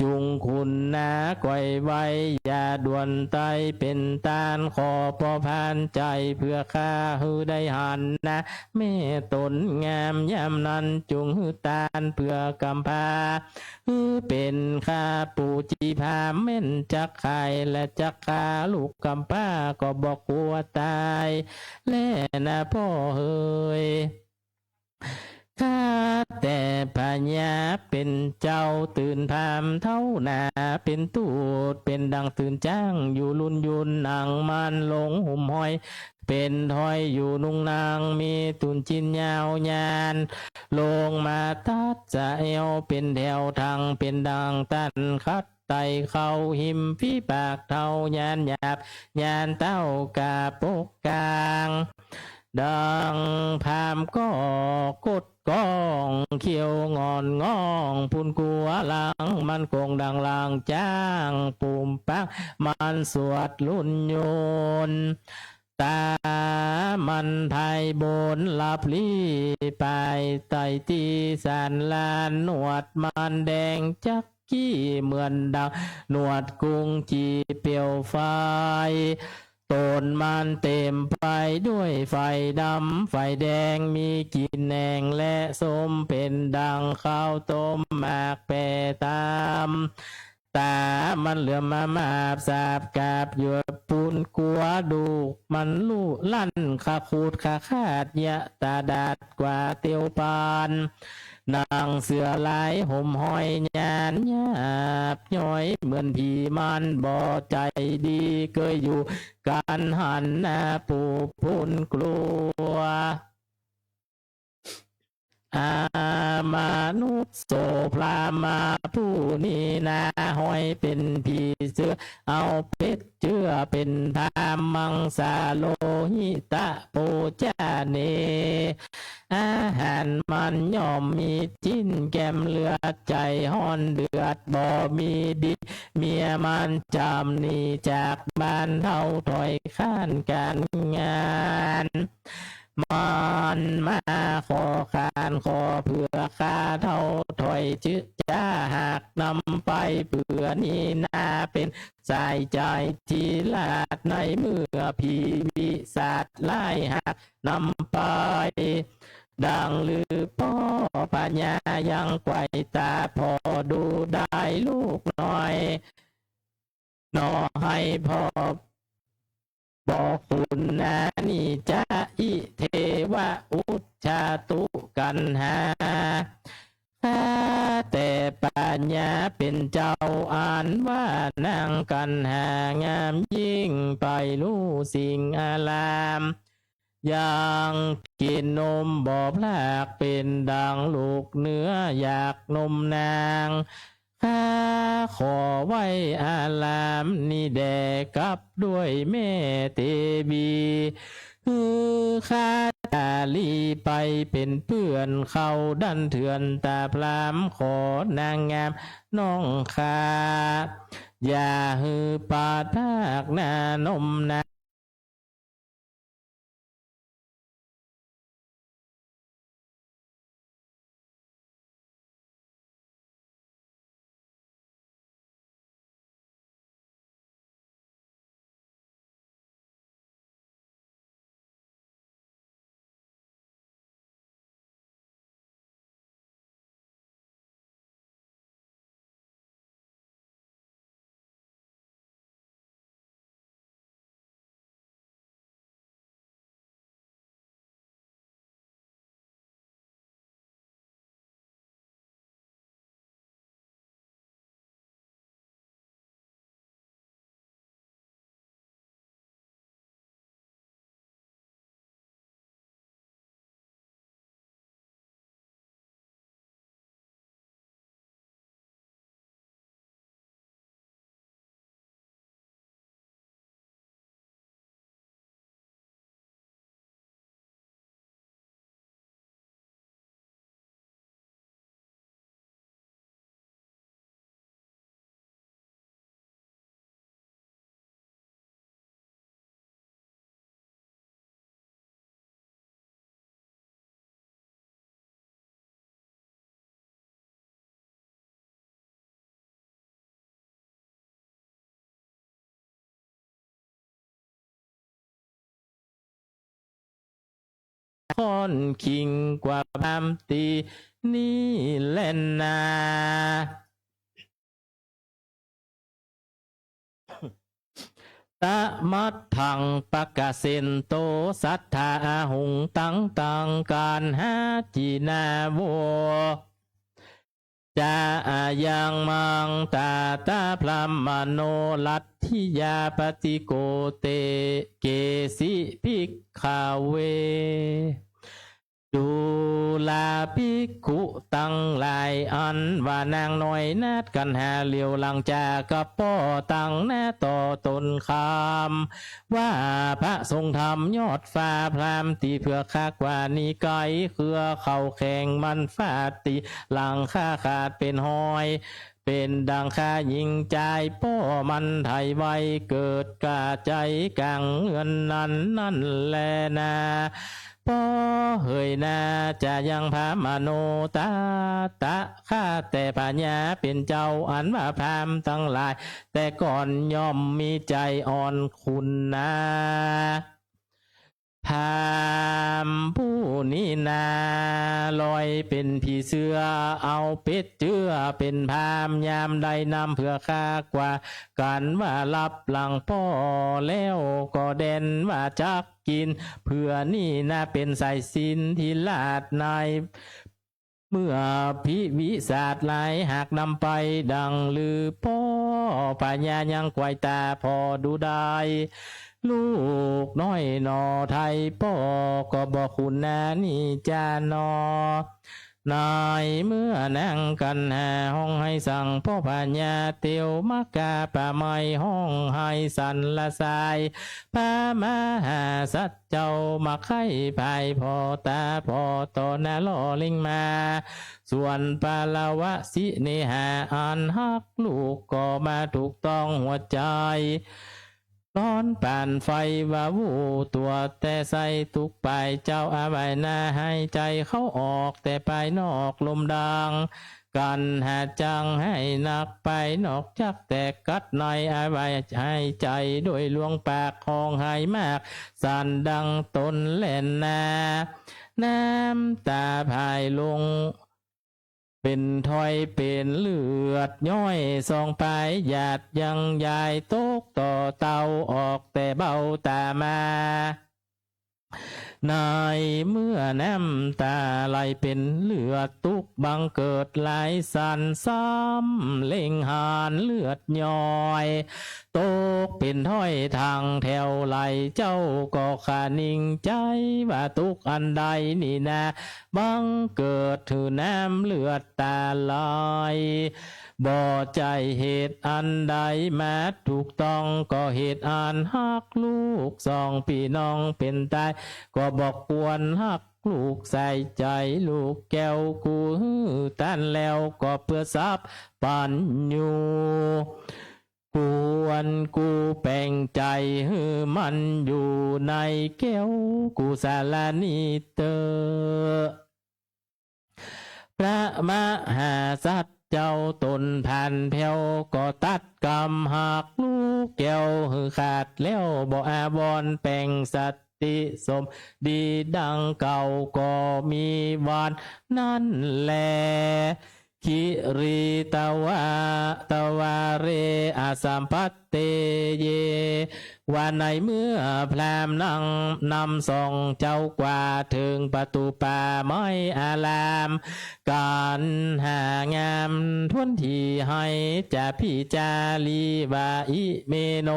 จุงคุณนาก๋อยไว้ อย่าด่วนไต้เป๋นตาน ขอป้อผ่านใจ๋เปื้อข้าหื้อได้หันนาแม่ต๋นงาม ยามนั้นจุงหื้อตานเปื้อกำพร้า หื้อเป๋นข้าปู่จีพราหมณ์ แม่นจักขายและจักฆ่า ลูกกำพร้าก็บ่กลัวต๋าย แลนาป้อเหย ข้า ญาเป๋นเจ้าตื่นพราหมณ์เต้าหนา เป๋นตูดเป๋นดั่งตื่นจ๊าง อยู่ลุ่นยุนหนังมันลงห่มห้อย เป๋นถ้อยอยู่นุ่งนาง มีตูนจิ๊นยาวยาน ลงมาตัดจะแอวเป๋นแถว ทั้งเป๋นดั่งตันขัด ไต่เข้าหิมฝีปากเฒ่า ยานหยาบยานเต๊ากาปกกาง ดั่งพราหมณ์ก็กดก้อง เขี้ยวงอนง่อง ปูนกั๋วหลังมันโก่งดั่งหลังจ๊าง ปูมปากมันสวดลุ่นยุน ต๋ามันไพบนลับลี้ ไปไต่ตี้สันหลัง หนวดมันแดงจัก กี้เหมือนดั่งหนวดกุงจีเปลวไฟ ตนมันเต๋มไปด้วยไฝดำไฝแดง มีกลิ่นแหน่งและส้ม เป๋นดั่งข้าวต้มหมากแปะต๋าม ต๋ามันเหลือมมามาบสาบกาบ หยวดปูนกั๋วดูกมันลู่ลั่น ขาขูดขาขาด ยะต๋าดาด กว่าเตียวปาน หนังเสือลายห่มห้อย ยานหยาบย้อยเหมือนผี มันบ่ใจ๋ดี เกยอยู่กั๋นหันหน้า ปูปูนกลัว อามนุษย์โสภรามาผู้นี้นา ห้อยเป๋นผีเสื้อ เอาเปช เจื้อเป๋นพราหมณ์ มังสาโลหิตะโภจเน อาหารมันย่อมมีจิ๊นแกมเลือด ใจ๋ฮ้อนเดือดบ่มีดี เมียมันจ๋ำหนีจากบ้าน เฒ่าถอยข้านก๋านงาน มันมาขอขานขอเผื่อ ข้าเฒ่าถอยจื้อจ้าหากนำไป เปื้อนี้นาเป๋น สายใจ๋ที่ลาด ในเมื่อผีวิสัชร้ายหากนำไป ดั่งลือป้อพญายังไขว่ต๋า ผ่อดูได้ลูกน้อย หนอให้ผ่อ บ่ขุนนา นิจจะอิเทวะ อุจจาตุกัณหา ข้าแต่พญาเป๋นเจ้า อันว่านางกัณหางามยิ่ง ไปลู่สิ่งอาราม ยังกิ๋นนมบ่พราก เป๋นดั่งลูกเนื้ออยากนมนาง ข้าขอไว้อารามนี้แด่ กับด้วยแม่เตวี คือข้าจะหลีไปเป๋นเปื้อน เข้าดั้นเถื่อนต๋าพราหมณ์ ขอนางงามน้องข้า อย่าหื้อปาดพรากนานมนา ค่อนคิงกว่าพราหมณ์ตี้นี้แลนา ตะมัทธัง ปะกะเสนโต สัตถาอาหุง ตัง ตัง กัณหาจีนาโว จะ อายัง มัง ตาตะ พรหมโน รัตถิยา ปฏิโก เต เกสิ ภิกขะเว ดูราภิกขุตังหลาย อันว่านางน้อยนัดกั๋นหาเหลียวหลังจากกับป้อตังหน้าต่อต๋นคำ ว่าพระทรงธรรมยอดฟ้าพราหมณ์ตี้เปื้อข้ากว่านี้ไกล เครือเขาแข็งมันฟาดตี้หลังข้าขาดเป๋นฮอย เป๋นดังข้าหญิงจายป้อมันไถไว เกิดก้าใจ๋ก๋างเฮือนนั้นนั้นแลนา ป้อเหยนา จะยัง พรหมโน ตาตะ ข้าแต่พญาเป๋นเจ้า อันว่าพราหมณ์ตังหลายแต่ก่อนย่อมมีใจ๋อ่อนคุณนา พราหมณ์ผู้นี้นา ลอยเป๋นผีเสื้อ เอาเป็ดเจื้อเป๋นพราหมณ์ ยามได้นำเปื้อข้ากว่ากั๋นว่าลับหลังป้อแล้วก็แด่นว่าจักกิ๋น เปื้อนี้นาเป๋นสายสิญจน์ตี้ราชใน เมื่อพิวิสาทหลายหากนำไปดังลือ ป้อพญายังไกวต๋าผ่อดูได้ ลูกน้อยหนอไทยป้อก็บ่คุ้นนานี้จาหนอ ในเมื่อนั่งกั๋นหาฮ้องไห้สั่งป้อพญาเตียวมากาป่าไม้ฮ้องไห้สั่นละสาย พระมหาสัตว์ เจ้ามาไคร้ภายผ่อต๋าผ่อต่อหน้าล่อเล็งมา ส่วนปรวะสิเนหาอันฮักลูกก็มาถูกต้องหัวใจ๋ ร้อนปานไฟว่าวู้ตั๋วแต่ใส่ตุ๊กปายเจ้าอาไว้นา หายใจ๋เข้าออกแต่ปายนอกลมดัง กั๋นหาจังไห้นักปายนอกจักแตกกัดในอาไว้หายใจ๋โดยหลวงปากฮ้องไห้มากสั่นดังตนแล่นนา น้ำต๋าผายลงเป๋นถ้อยเป๋นเลือดย้อย สองปายหยาดยังยายตกต่อเต้าออกแต่เบ้าต๋ามา ในเมื่อน้ำต๋าไหลเป๋นเลือดตุ๊กบังเกิดหลายสั่นซ้ำเล็งหานเลือดย้อย ตกเป๋นถ้อยทางแถวไหล เจ้าก็คะนิงใจ๋ว่าตุ๊กอันใดนี่นา บังเกิดหื้อน้ำเลือดต๋าไหล บ่ใจ้เหตุอันใดมาถูกต้อง ก็เหตุอันฮักลูกสองปี้น้องเป๋นต๋าย ก็บ่ควรฮักลูกใส่ใจ๋ ลูกแก้วกูหื้อต้านแล้วก็เปื้อทรัพย์ปั๋ญญู ควรกูแป๋งใจ๋หื้อมันอยู่ในแก้วกูสารานี้เต๊อะ พระมหาสัตว์เจ้าต๋นผ่านแผ้ว ก็ตรัสกำฮักลูกแก้วหื้อขาดแล้วบ่อาวรณ์ แป๋งสติสมดีดังเก่า ก็มีวันนั้นแล คิริตวะ ตวาเร อสัมพันเต เย ว่าในเมื่อพราหมณ์นำสองเจ้ากว่าเถิงประตู๋ป่าไม้อาราม กั๋นหางามถ้วนตี้ไฮ จะพิจารีว่า อิเมโน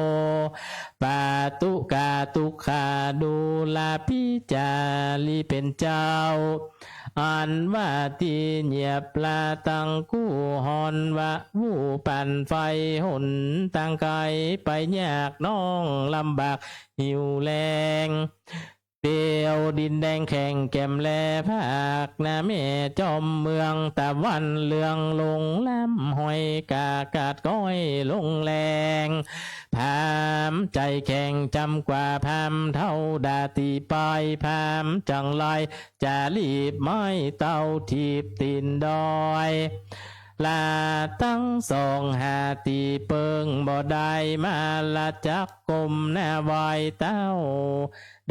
ปาตุกาตุกขา ดูราพิจารีเป๋นเจ้า อันว่าตี้เยียบราตังกู้ฮ้อนว่า วู้ปันไฟหนตางไก๋ ไปยากน้องลำบากหิวแล้ง เตียวดินแดงแข็งแกร่งแล ภาคหน้าแม่จอมเมือง ตะวันเหลืองลงล้ำห้อย กากาดก้อยลงแลง พราหมณ์ใจ๋แข็งจำกว่าพราหมณ์เฒ่าดาตี้ไป พราหมณ์จังไร จะรีบไม้เต้าถีบตี๋นดอย ลาตังสองหาตี้เปิงบ่ได้ มาละจักก้มหน้าไหว้เต้า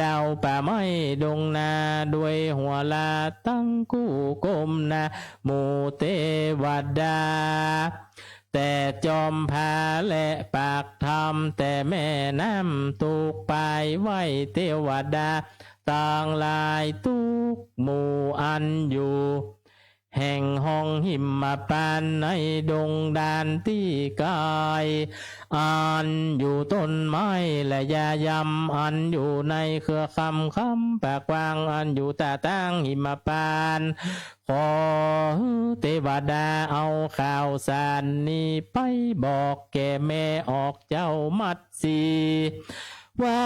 ดาวป่าไม้ดงนา ด้วยหัวลาตังกู้ก้มหน้าหมู่เตวดา แต่จอมพาและปากธรรม แต่แม่น้ำตุ๊กปายไหว้เตวดา ตังหลายตุ๊กหมู่อันอยู่ แห่งห้องหิมพานต์ในดงดานตี้ไก๋ อันอยู่ต้นไม้และหญ้ายำ อันอยู่ในเครือคำคำปากกว้าง อันอยู่ตาตางหิมพานต์ ขอหื้อเตวดาเอาข่าวสารนี้ไปบอกแก่แม่ออกเจ้ามัตสี ว่า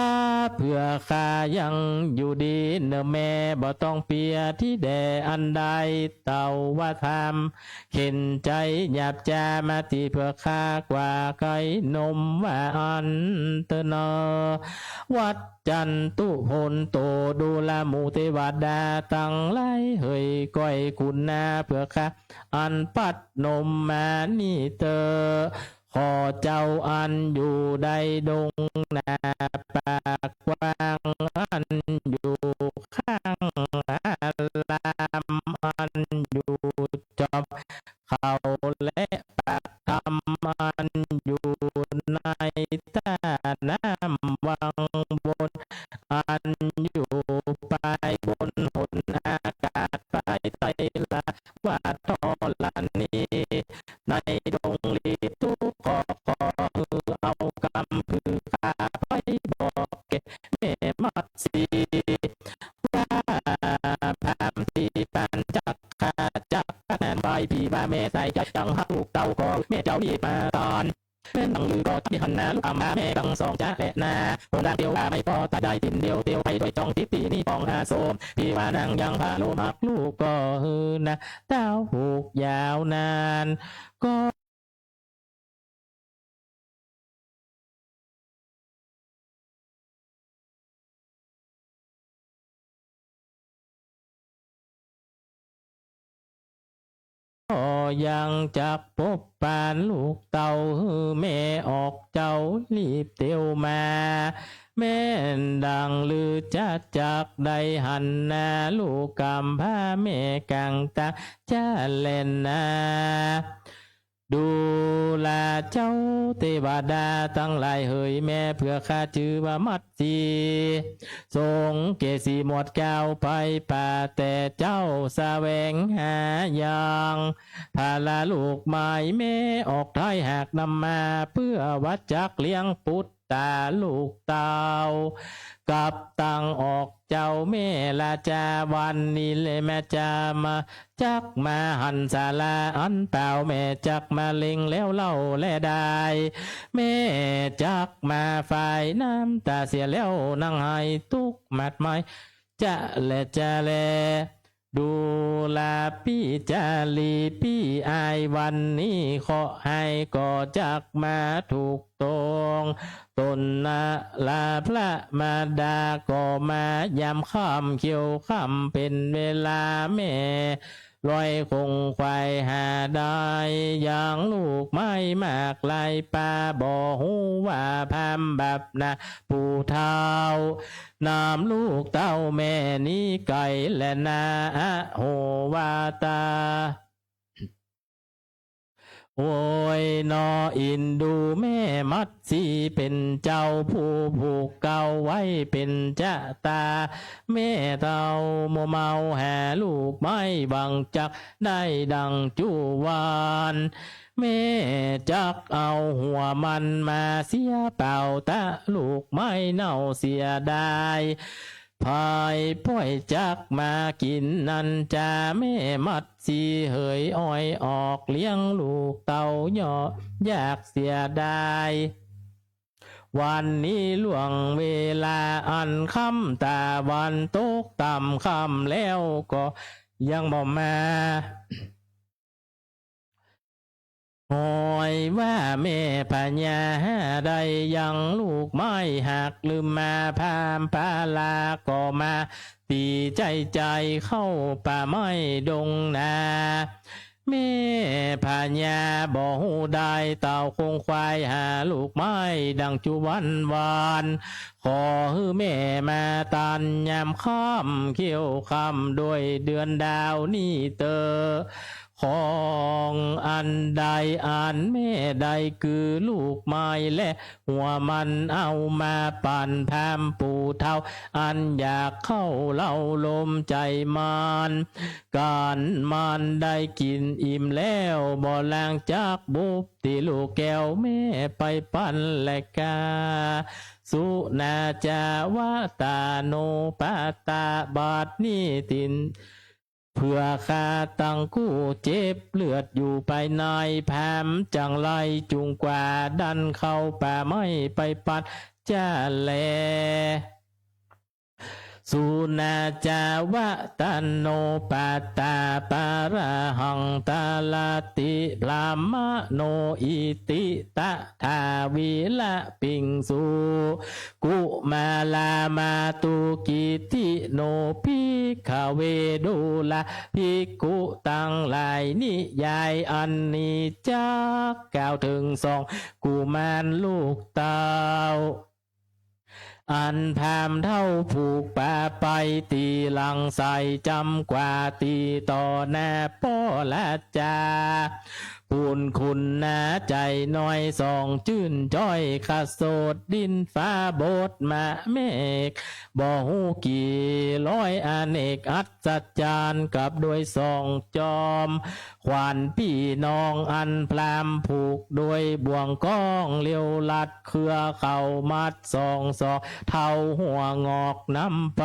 เผื่อข้ายังอยู่ดีเน่อแม่ บ่ต้องเปียตี้แด่อันใด เต้าว่าทำเข็ญใจ๋หยาบจ๊ามาตี้เผื่อข้ากว่าไก๋นมว่าอั้นเต๊อะเน่อ วัจจันตุโหนโต ดูราหมู่เตวดาตังหลายเหย ก้อยกุณาเผื่อข้า อันปั๊ดนมมานี้เต๊อะ ขอเจ้าอันอยู่ในดงนาปากกว้าง อันอยู่ข้างอาราม อันอยู่จอมเขาและปากถ้ำ อันอยู่ในต้าน้ำวังบน อันอยู่ปายบนหนอากาศปายใต้ลาว่าธรณี ในดงหลีบตุ๊กข์ ขอ ขอหื้อเอากำเผื่อข้าไปบอกแก่แม่มัตสี ว่าพราหมณ์ตี้ปานจักข้าจักแม่นไหว ตี้ว่าแม่ใส่ใจ๋จังฮักลูกเต้า ขอแม่เจ้ารีบมาตาน แม่นดังลือก็จักได้หันหน้าลูกอำมาแม่ตังสองจ๊ะแลนา คนดังเตียวว่าไม่ปอตายได้ติ่นเดียว เตียวไปด้วยจ้องติ๊กตี้นี้ปองหาโสม ตี้ว่านางยังพาโลมฮักลูกก็หื้อนะ เต้าผูกยาวนาน ก็ ก็ยังจักปบปานลูกเต้า หื้อแม่ออกเจ้ารีบเตียวมา แม่นดังลือจะจักได้หันหน้าลูกกำพร้าแม่กั๋งตาจ๊ะแลนา ดูราเจ้าเตวดาตังหลายเหย แม่เผื่อข้าจื้อว่ามัตสี สงเกสีหมวดเกล้าไปป่า แต่เจ้าแสวงหายังผาละลูกไม้ แม่ออกไถ่หากนำมา เปื้อว่าจักเลี้ยงปุตตาลูกเต้า กับตังออกเจ้าแม่ราจา วันนี้แลแม่จะมา จักมาหันสาราอันเปล่า แม่จักมาเล็งแล้วเล่าแลได้ แม่จักมาฟายน้ำต๋าเสียแล้ว นั่งไห้ตุ๊กข์มัดไม้ จะแลจะแล ดูราปี้จารีปี้อาย วันนี้เคราะห์ฮ้ายก็จักมาถูก ตรงตนนาราพระมารดาก็มายามค่ำเขียวค่ำ เป๋นเวลาแม่ลอยคงไขว่หาได้ ยังลูกไม้มากลายป่า บ่ฮู้ว่าพราหมณ์บาปนา ปู่เฒ่านำลูกเต้าแม่นี้ไก๋แลนา อโหวาตา โอยหนอ อินดูแม่มัตสีเป๋นเจ้า ผู้ผูกเกล้าไว้เป๋นจะต๋า แม่เต้ามัวเมาหาลูกไม้ หวังจักได้ดังจุวัน แม่จักเอาหัวมันมาเสียเปล่าตะ ลูกไม้เน่าเสียดาย ผายป้อยจักมากิ๋นนั้นจา แม่มัตสีเหยอ้อยออกเลี้ยงลูกเต้า ยากเสียดาย วันนี้ล่วงเวลาอันค่ำ ตะวันตกต่ำค่ำแล้วก็ยังบ่มา หอยว่าแม่พญาหาได้ยังลูกไม้ หากลืมมาพราหมณ์ปาลาก็มา ตี้ใจ๋ใจ๋เข้าป่าไม้ดงนา แม่พญาบ่ฮู้ได้ เต้าคงไขว่หาลูกไม้ดังจุวันวาน ขอหื้อแม่มาตานยามค่ำเขียวค่ำ ด้วยเดือนดาวนี้เต๊อะ ของอันใดอันแม่ได้คือลูกไม้ และหัวมันเอามาปั๋นพราหมณ์ผู้เฒ่า อันอยากเข้าเร้าลมใจ๋มัน กั๋นมันได้กิ๋นอิ่มแล้ว บ่หลังจากบุบตี้ลูกแก้วแม่ไปปั๋นแลกา สุนาจาวะตาโนปาตา บัดนี้ติน เปื้อข้าตังกู้เจ็บเลือดอยู่ภายใน พราหมณ์จั่งไรจุ่งกว่าดันเข้าป่าไม้ไปปั๋นจาแล สุนาจาวะตาโนปาตา ปาราหังตาลาติ พราหมโน อิติ ตะ ถาวิละปิงสุ กุมารามาตุกิติโน ภิกขเว ดูราภิกขุตังหลาย นิยายอันนี้จักกล่าวเถิงสองกุมารลูกเต้า อันพราหมณ์เฒ่าผูกปาไปตี้หลังใส่ จ๋ำกว่าตี้ต่อหน้าป้อราจา ปุ้นคุณนาใจ๋น้อยสองจื้นจ้อย ขะโสดดินฟ้าบดมาเมฆ บ่ฮู้กี่ร้อยอเนกอัศจรรย์ กับด้วยสองจอมขวัญปี้น้อง อันพราหมณ์ผูกด้วยบ่วงก้อง เลี้ยวลัดเครือเข้ามัดสองสอง เต้าหัวงอกนำไป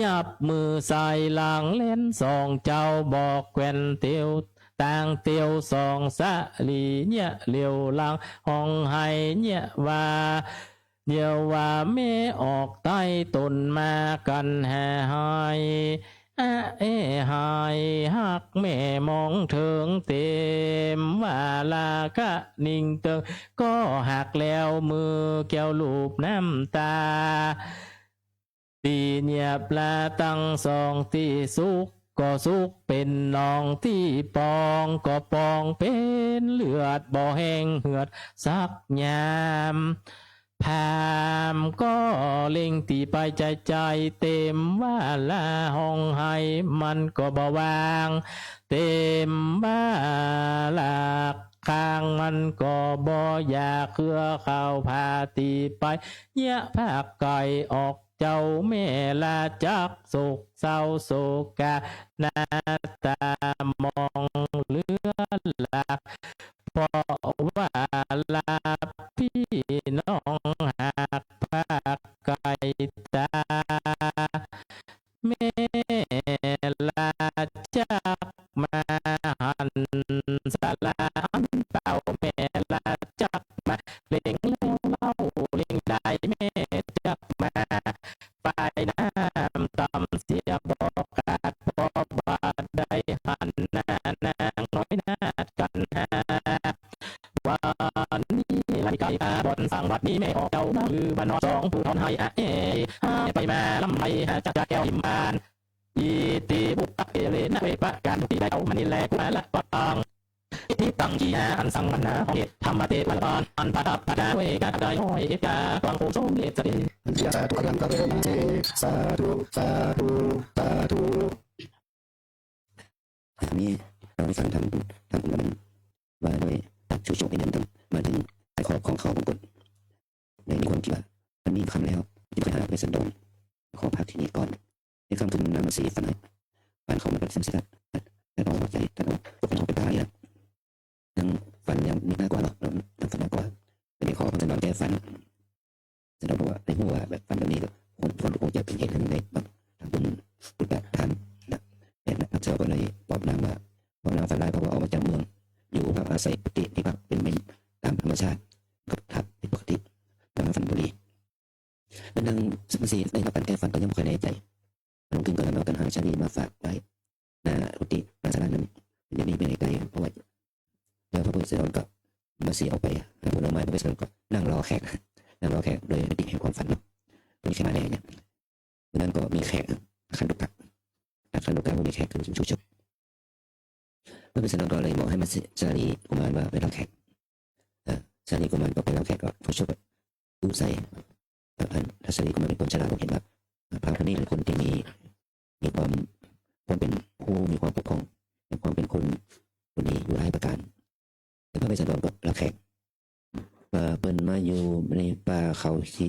ยับมือใส่หลังเล่นสองเจ้า บอกแกว่นเตียว ต่างเตียวสองสะหลี เยียะเหลียวหลังฮ้องไห้ เยียะว่า เยียะว่าแม่ออกใต้ต้นมากั๋นหาไห้ อะเอไห้ ฮักแม่มองเถิงเต็ม ว่าราคะนิ่งเติง ก็ฮักแล้วมือแก้วลูบน้ำตา ตี้เยียบลาตังสองตี้สุกก็สุกเป๋นหนอง ตี้ปองก็ปองเป๋นเลือด บ่แห้งเหือดสักยาม พราหมณ์ก็เล็งตี้ไปใจ๋ใจ๋ เต็มว่าราฮ้องไห้มันก็บ่วาง เต็มว่าราคางมันก็บ่อยาก เครือเข้าพาตี้ไป เยียะภาคไก่ออก เจ้าแม่ลาจักโศกเศร้าโศกา หน้าตามองเหลือหลาก เพราะว่าลาปี้น้องหากภาคไก่ตา แม่ลาจักมาหันสาราอันเต้า แม่ลาจักมาเล็งแล้วเล่า เล็งได้แม่จักมา ฝ่ายน้ำต่ำเสียบ่ขาด เพราะว่าได้หันหน้านางน้อยนาฏกัณหา วันนี้ลาปิไกาบ่อนสัง วัดนี้แม่ออกเจ้ามา คือบ้านนอกสองผู้ทอนไห้อะเอ หาไปมาลำไห้หาจักแก้วหิมพานต์ อิติปุพเพเรนะเวปะ ก๋านตี้ได้เอามานี้แล กุมารปัตตัง อิทธิตัง ขีณา อันสัง มหา ฮ้องเอก ธัมมเตวะละปาน อันประดับประดาด้วยกระดาษห้อยเอกา กวางโคงสมเด็จเสด็จ สาธุ อันนั้นก็เป็นเจ สาธุ สาธุ สาธุ อันนี้เราได้ฟังธรรม ธรรมคุณว่าด้วย ว่าด้วย ชูชก เป็นอย่างต่ำ มาถึงข้อของเขามงกุฎ ได้มีความคิดว่า มันมีคำแล้ว จึงไปหาเวสสันดร ขอพักที่นี่ก่อน ในค่ำคืนนั้นมเหสีฝันร้าย ฝันเขามาเป็นเส้นเส้น ท่านออกตกใจ ท่านออกตกเป็นทุกข์เป็นตายนะ ยังฝันยังมีน่ากลัวเนาะ เราทำฝันน่ากลัว แต่นี่ขอเวสสันดรแก้ฝัน เวสสันดรบอกว่า ในหัวแบบฝันแบบนี้ก็คน คนคงจะเป็นเหตุให้ในแบบทำบุญอุปทานนะ เนี่ยนะ พระเจ้าก็เลยบอกนางว่า บอกนางฝันร้าย เพราะว่าออกมาจากเมือง อยู่พักอาศัยกุฏิที่พักเป็นเมรุตามธรรมชาติ ก็ทับผิดปกติ นางฝันบุรี แล้วนางมเหสีได้รับการแก้ฝันก็ยังไม่ค่อยแน่ใจ รุ่งขึ้นก็นำเอาคันหาชาลีมาฝากไว้ ณ กุฏิ ณ ศาลานั้น มันจะมีไปไหนไกล เพราะว่า แล้วพระพุทธเจ้าก็มเหสีออกไปหาผลไม้ พระพุทธเจ้าก็นั่งรอแขก นั่งรอแขกโดยมิติแห่งความฝันเนาะ ไม่มีใครมาแน่เนี่ย วันนั้นก็มีแขก อาคันตุกะ อาคันตุกะผู้มีแขกคือชูชก พระพุทธเจ้าก็เลยบอกให้มเหสี ชาลีกุมารว่าไปรับแขก อ่า ชาลีกุมารก็ไปรับแขก ก็ชูชกก็ อุใส พระพันธุ์ทัศนีก็มาเป็นคนชรา ผมเห็นว่า พระพันธุ์นี่เป็นคนที่มี มีความ ความเป็นผู้มีความปกครอง มีความเป็นครู บุญดีอยู่หลายประก๋าน แต่พระเวสสันดรก็รับแขก เอ่อ เปิ้นมาอยู่ในป่าเขาคิ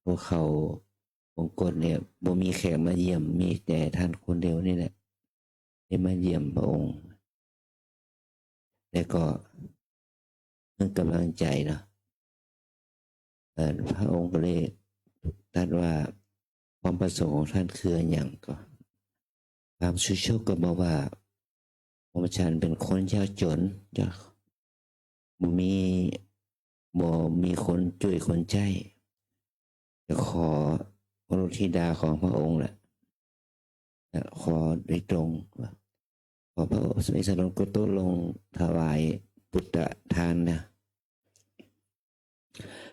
ภูเขาวงกตเนี่ย บ่มีแขกมาเยี่ยม มีแต่ต้านคนเดียวนี่แหละ ได้มาเยี่ยมพระองค์ แล้วก็ หื้อกำลังใจ๋เนาะ เอ่อ พระองค์ก็เลยตรัสว่า ความประสงค์ของท่านคืออะหยัง ก็ พราหมณ์สุโชคก็บอกว่า หม่อมฉันเป็นคนยากจ๋น ยาก บ่มี บ่มีคนจ้วยคนใจ๊ จะขอพระโอรสธิดาของพระองค์แหละ ขอโดยตรง ขอพระเวสสันดรก็ตกลงถวายปุตตะทานนะ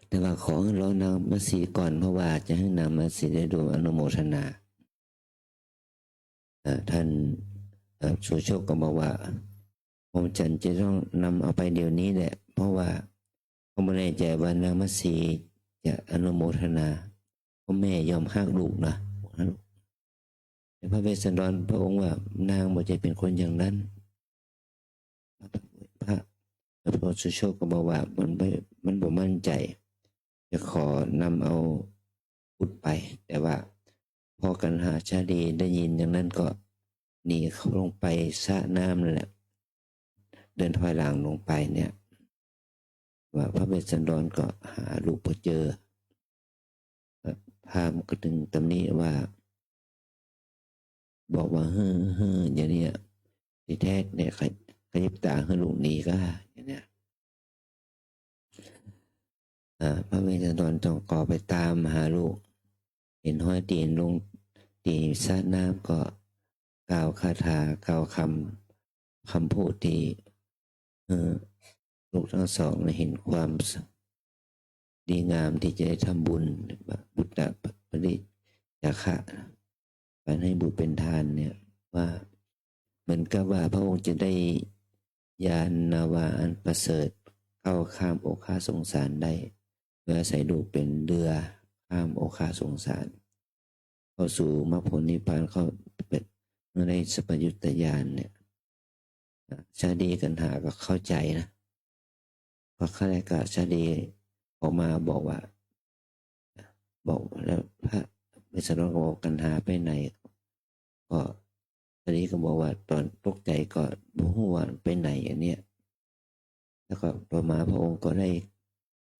แต่ว่าขอหื้อรอนางมัสีก่อน เพราะว่าจะหื้อนางมัสีได้ร่วมอนุโมทนา เอ่อ ท่าน เอ่อ สุโชคก็บอกว่า หม่อมฉันจะต้องนำเอาไปเดี๋ยวนี้แหละ เพราะว่าก็บ่แน่ใจ๋ว่านางมัสีจะอนุโมทนา เพราะแม่ย่อมฮักลูกนะ แต่พระเวสสันดรพระองค์ว่า นางบ่ใจ้เป๋นคนอย่างนั้น พระ พระสุโชคก็บอกว่ามันไม่ มันบ่มั่นใจ๋ จะขอนำเอาบุตรไป แต่ว่าพอกัณหาชาลีได้ยินอย่างนั้นก็หนีเข้าลงไปสระน้ำนั่นแหละ เดินถอยหลังลงไปเนี่ย ว่าพระเวสสันดรก็หาลูกบ่เจอ พราหมณ์ก็จึงตำหนิว่า บอกว่า หื้อ หื้อ อย่างเนี้ย ที่แท้เนี่ย ขย- ขยิบต๋าหื้อลูกหนีก้า อย่างเนี้ย อ่า พระเวสสันดรต้องก่อไปต๋ามหาลูก เห็นฮอยตี๋นลง ตี๋สระน้ำก็กล่าวคาถา กล่าวกำ กำพูดตี้ เอ่อ ลูกตังสองได้หันความดีงามตี้จะได้ทำบุญ ปุตตะปริจจาคะ การให้บุตรเป็นทานเนี่ย ว่าเหมือนกับว่าพระองค์จะได้ยานนาวาอันประเสริฐ ก้าวข้ามโอฆะสงสารได้ โดยอาศัยลูกเป๋นเรือข้ามโอฆะสงสาร เข้าสู่มรรคผลนิพพาน เข้าไปในสัพพัญญุตญาณเนี่ย ชาลีกัณหาก็เข้าใจ๋นะ พอเข้าใจ๋ก็ชาลีออกมาบอกว่า บอกแล้วพระเวสสันดรก็บอก กัณหาไปไหน ก็ชาลีก็บอกว่าต๋อนตกใจ๋ก็บ่ฮู้ว่าไปไหน อย่างเนี้ย แล้วก็ต่อมาพระองค์ก็ได้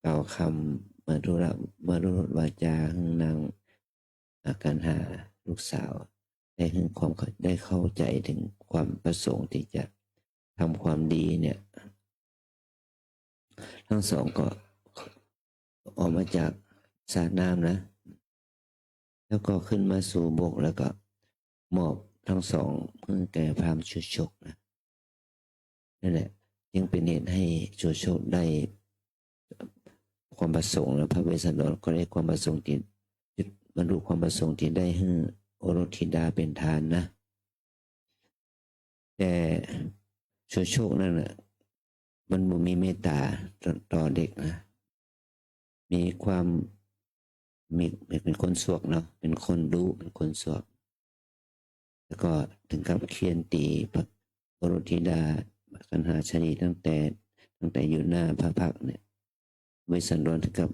กล่าวกำมรุร มรุรสวาจาหื้อนาง อา กัณหาลูกสาว ได้หื้อความ ได้เข้าใจ๋เถิงความประสงค์ตี้จะทำความดีเนี่ย ตังสองก็ออกมาจากสระน้ำนะ แล้วก็ขึ้นมาสู่บก แล้วก็มอบตังสองหื้อแก่พราหมณ์สุโชคนะ นั่นแหละ จึงเป๋นเหตุหื้อสุโชคได้ความประสงค์ แล้วพระเวสสันดรก็ได้ความประสงค์ตี้ บรรลุความประสงค์ตี้ได้หื้อโอรสธิดาเป๋นทานนะ แต่สุโชคนั้นน่ะ มันบ่มีเมตต๋าต่อ ต่อเด็กนะ มีความ มี เป๋นคนส่วกเนาะ เป๋นคนดุ เป๋นคนส่วก แล้วก็เถิงกับเฆี่ยนตี๋พระโอรสธิดากัณหาชะนีตั้งแต่ ตั้งแต่อยู่หน้าพระพักตร์เนี่ย เวสสันดรเถิงกับ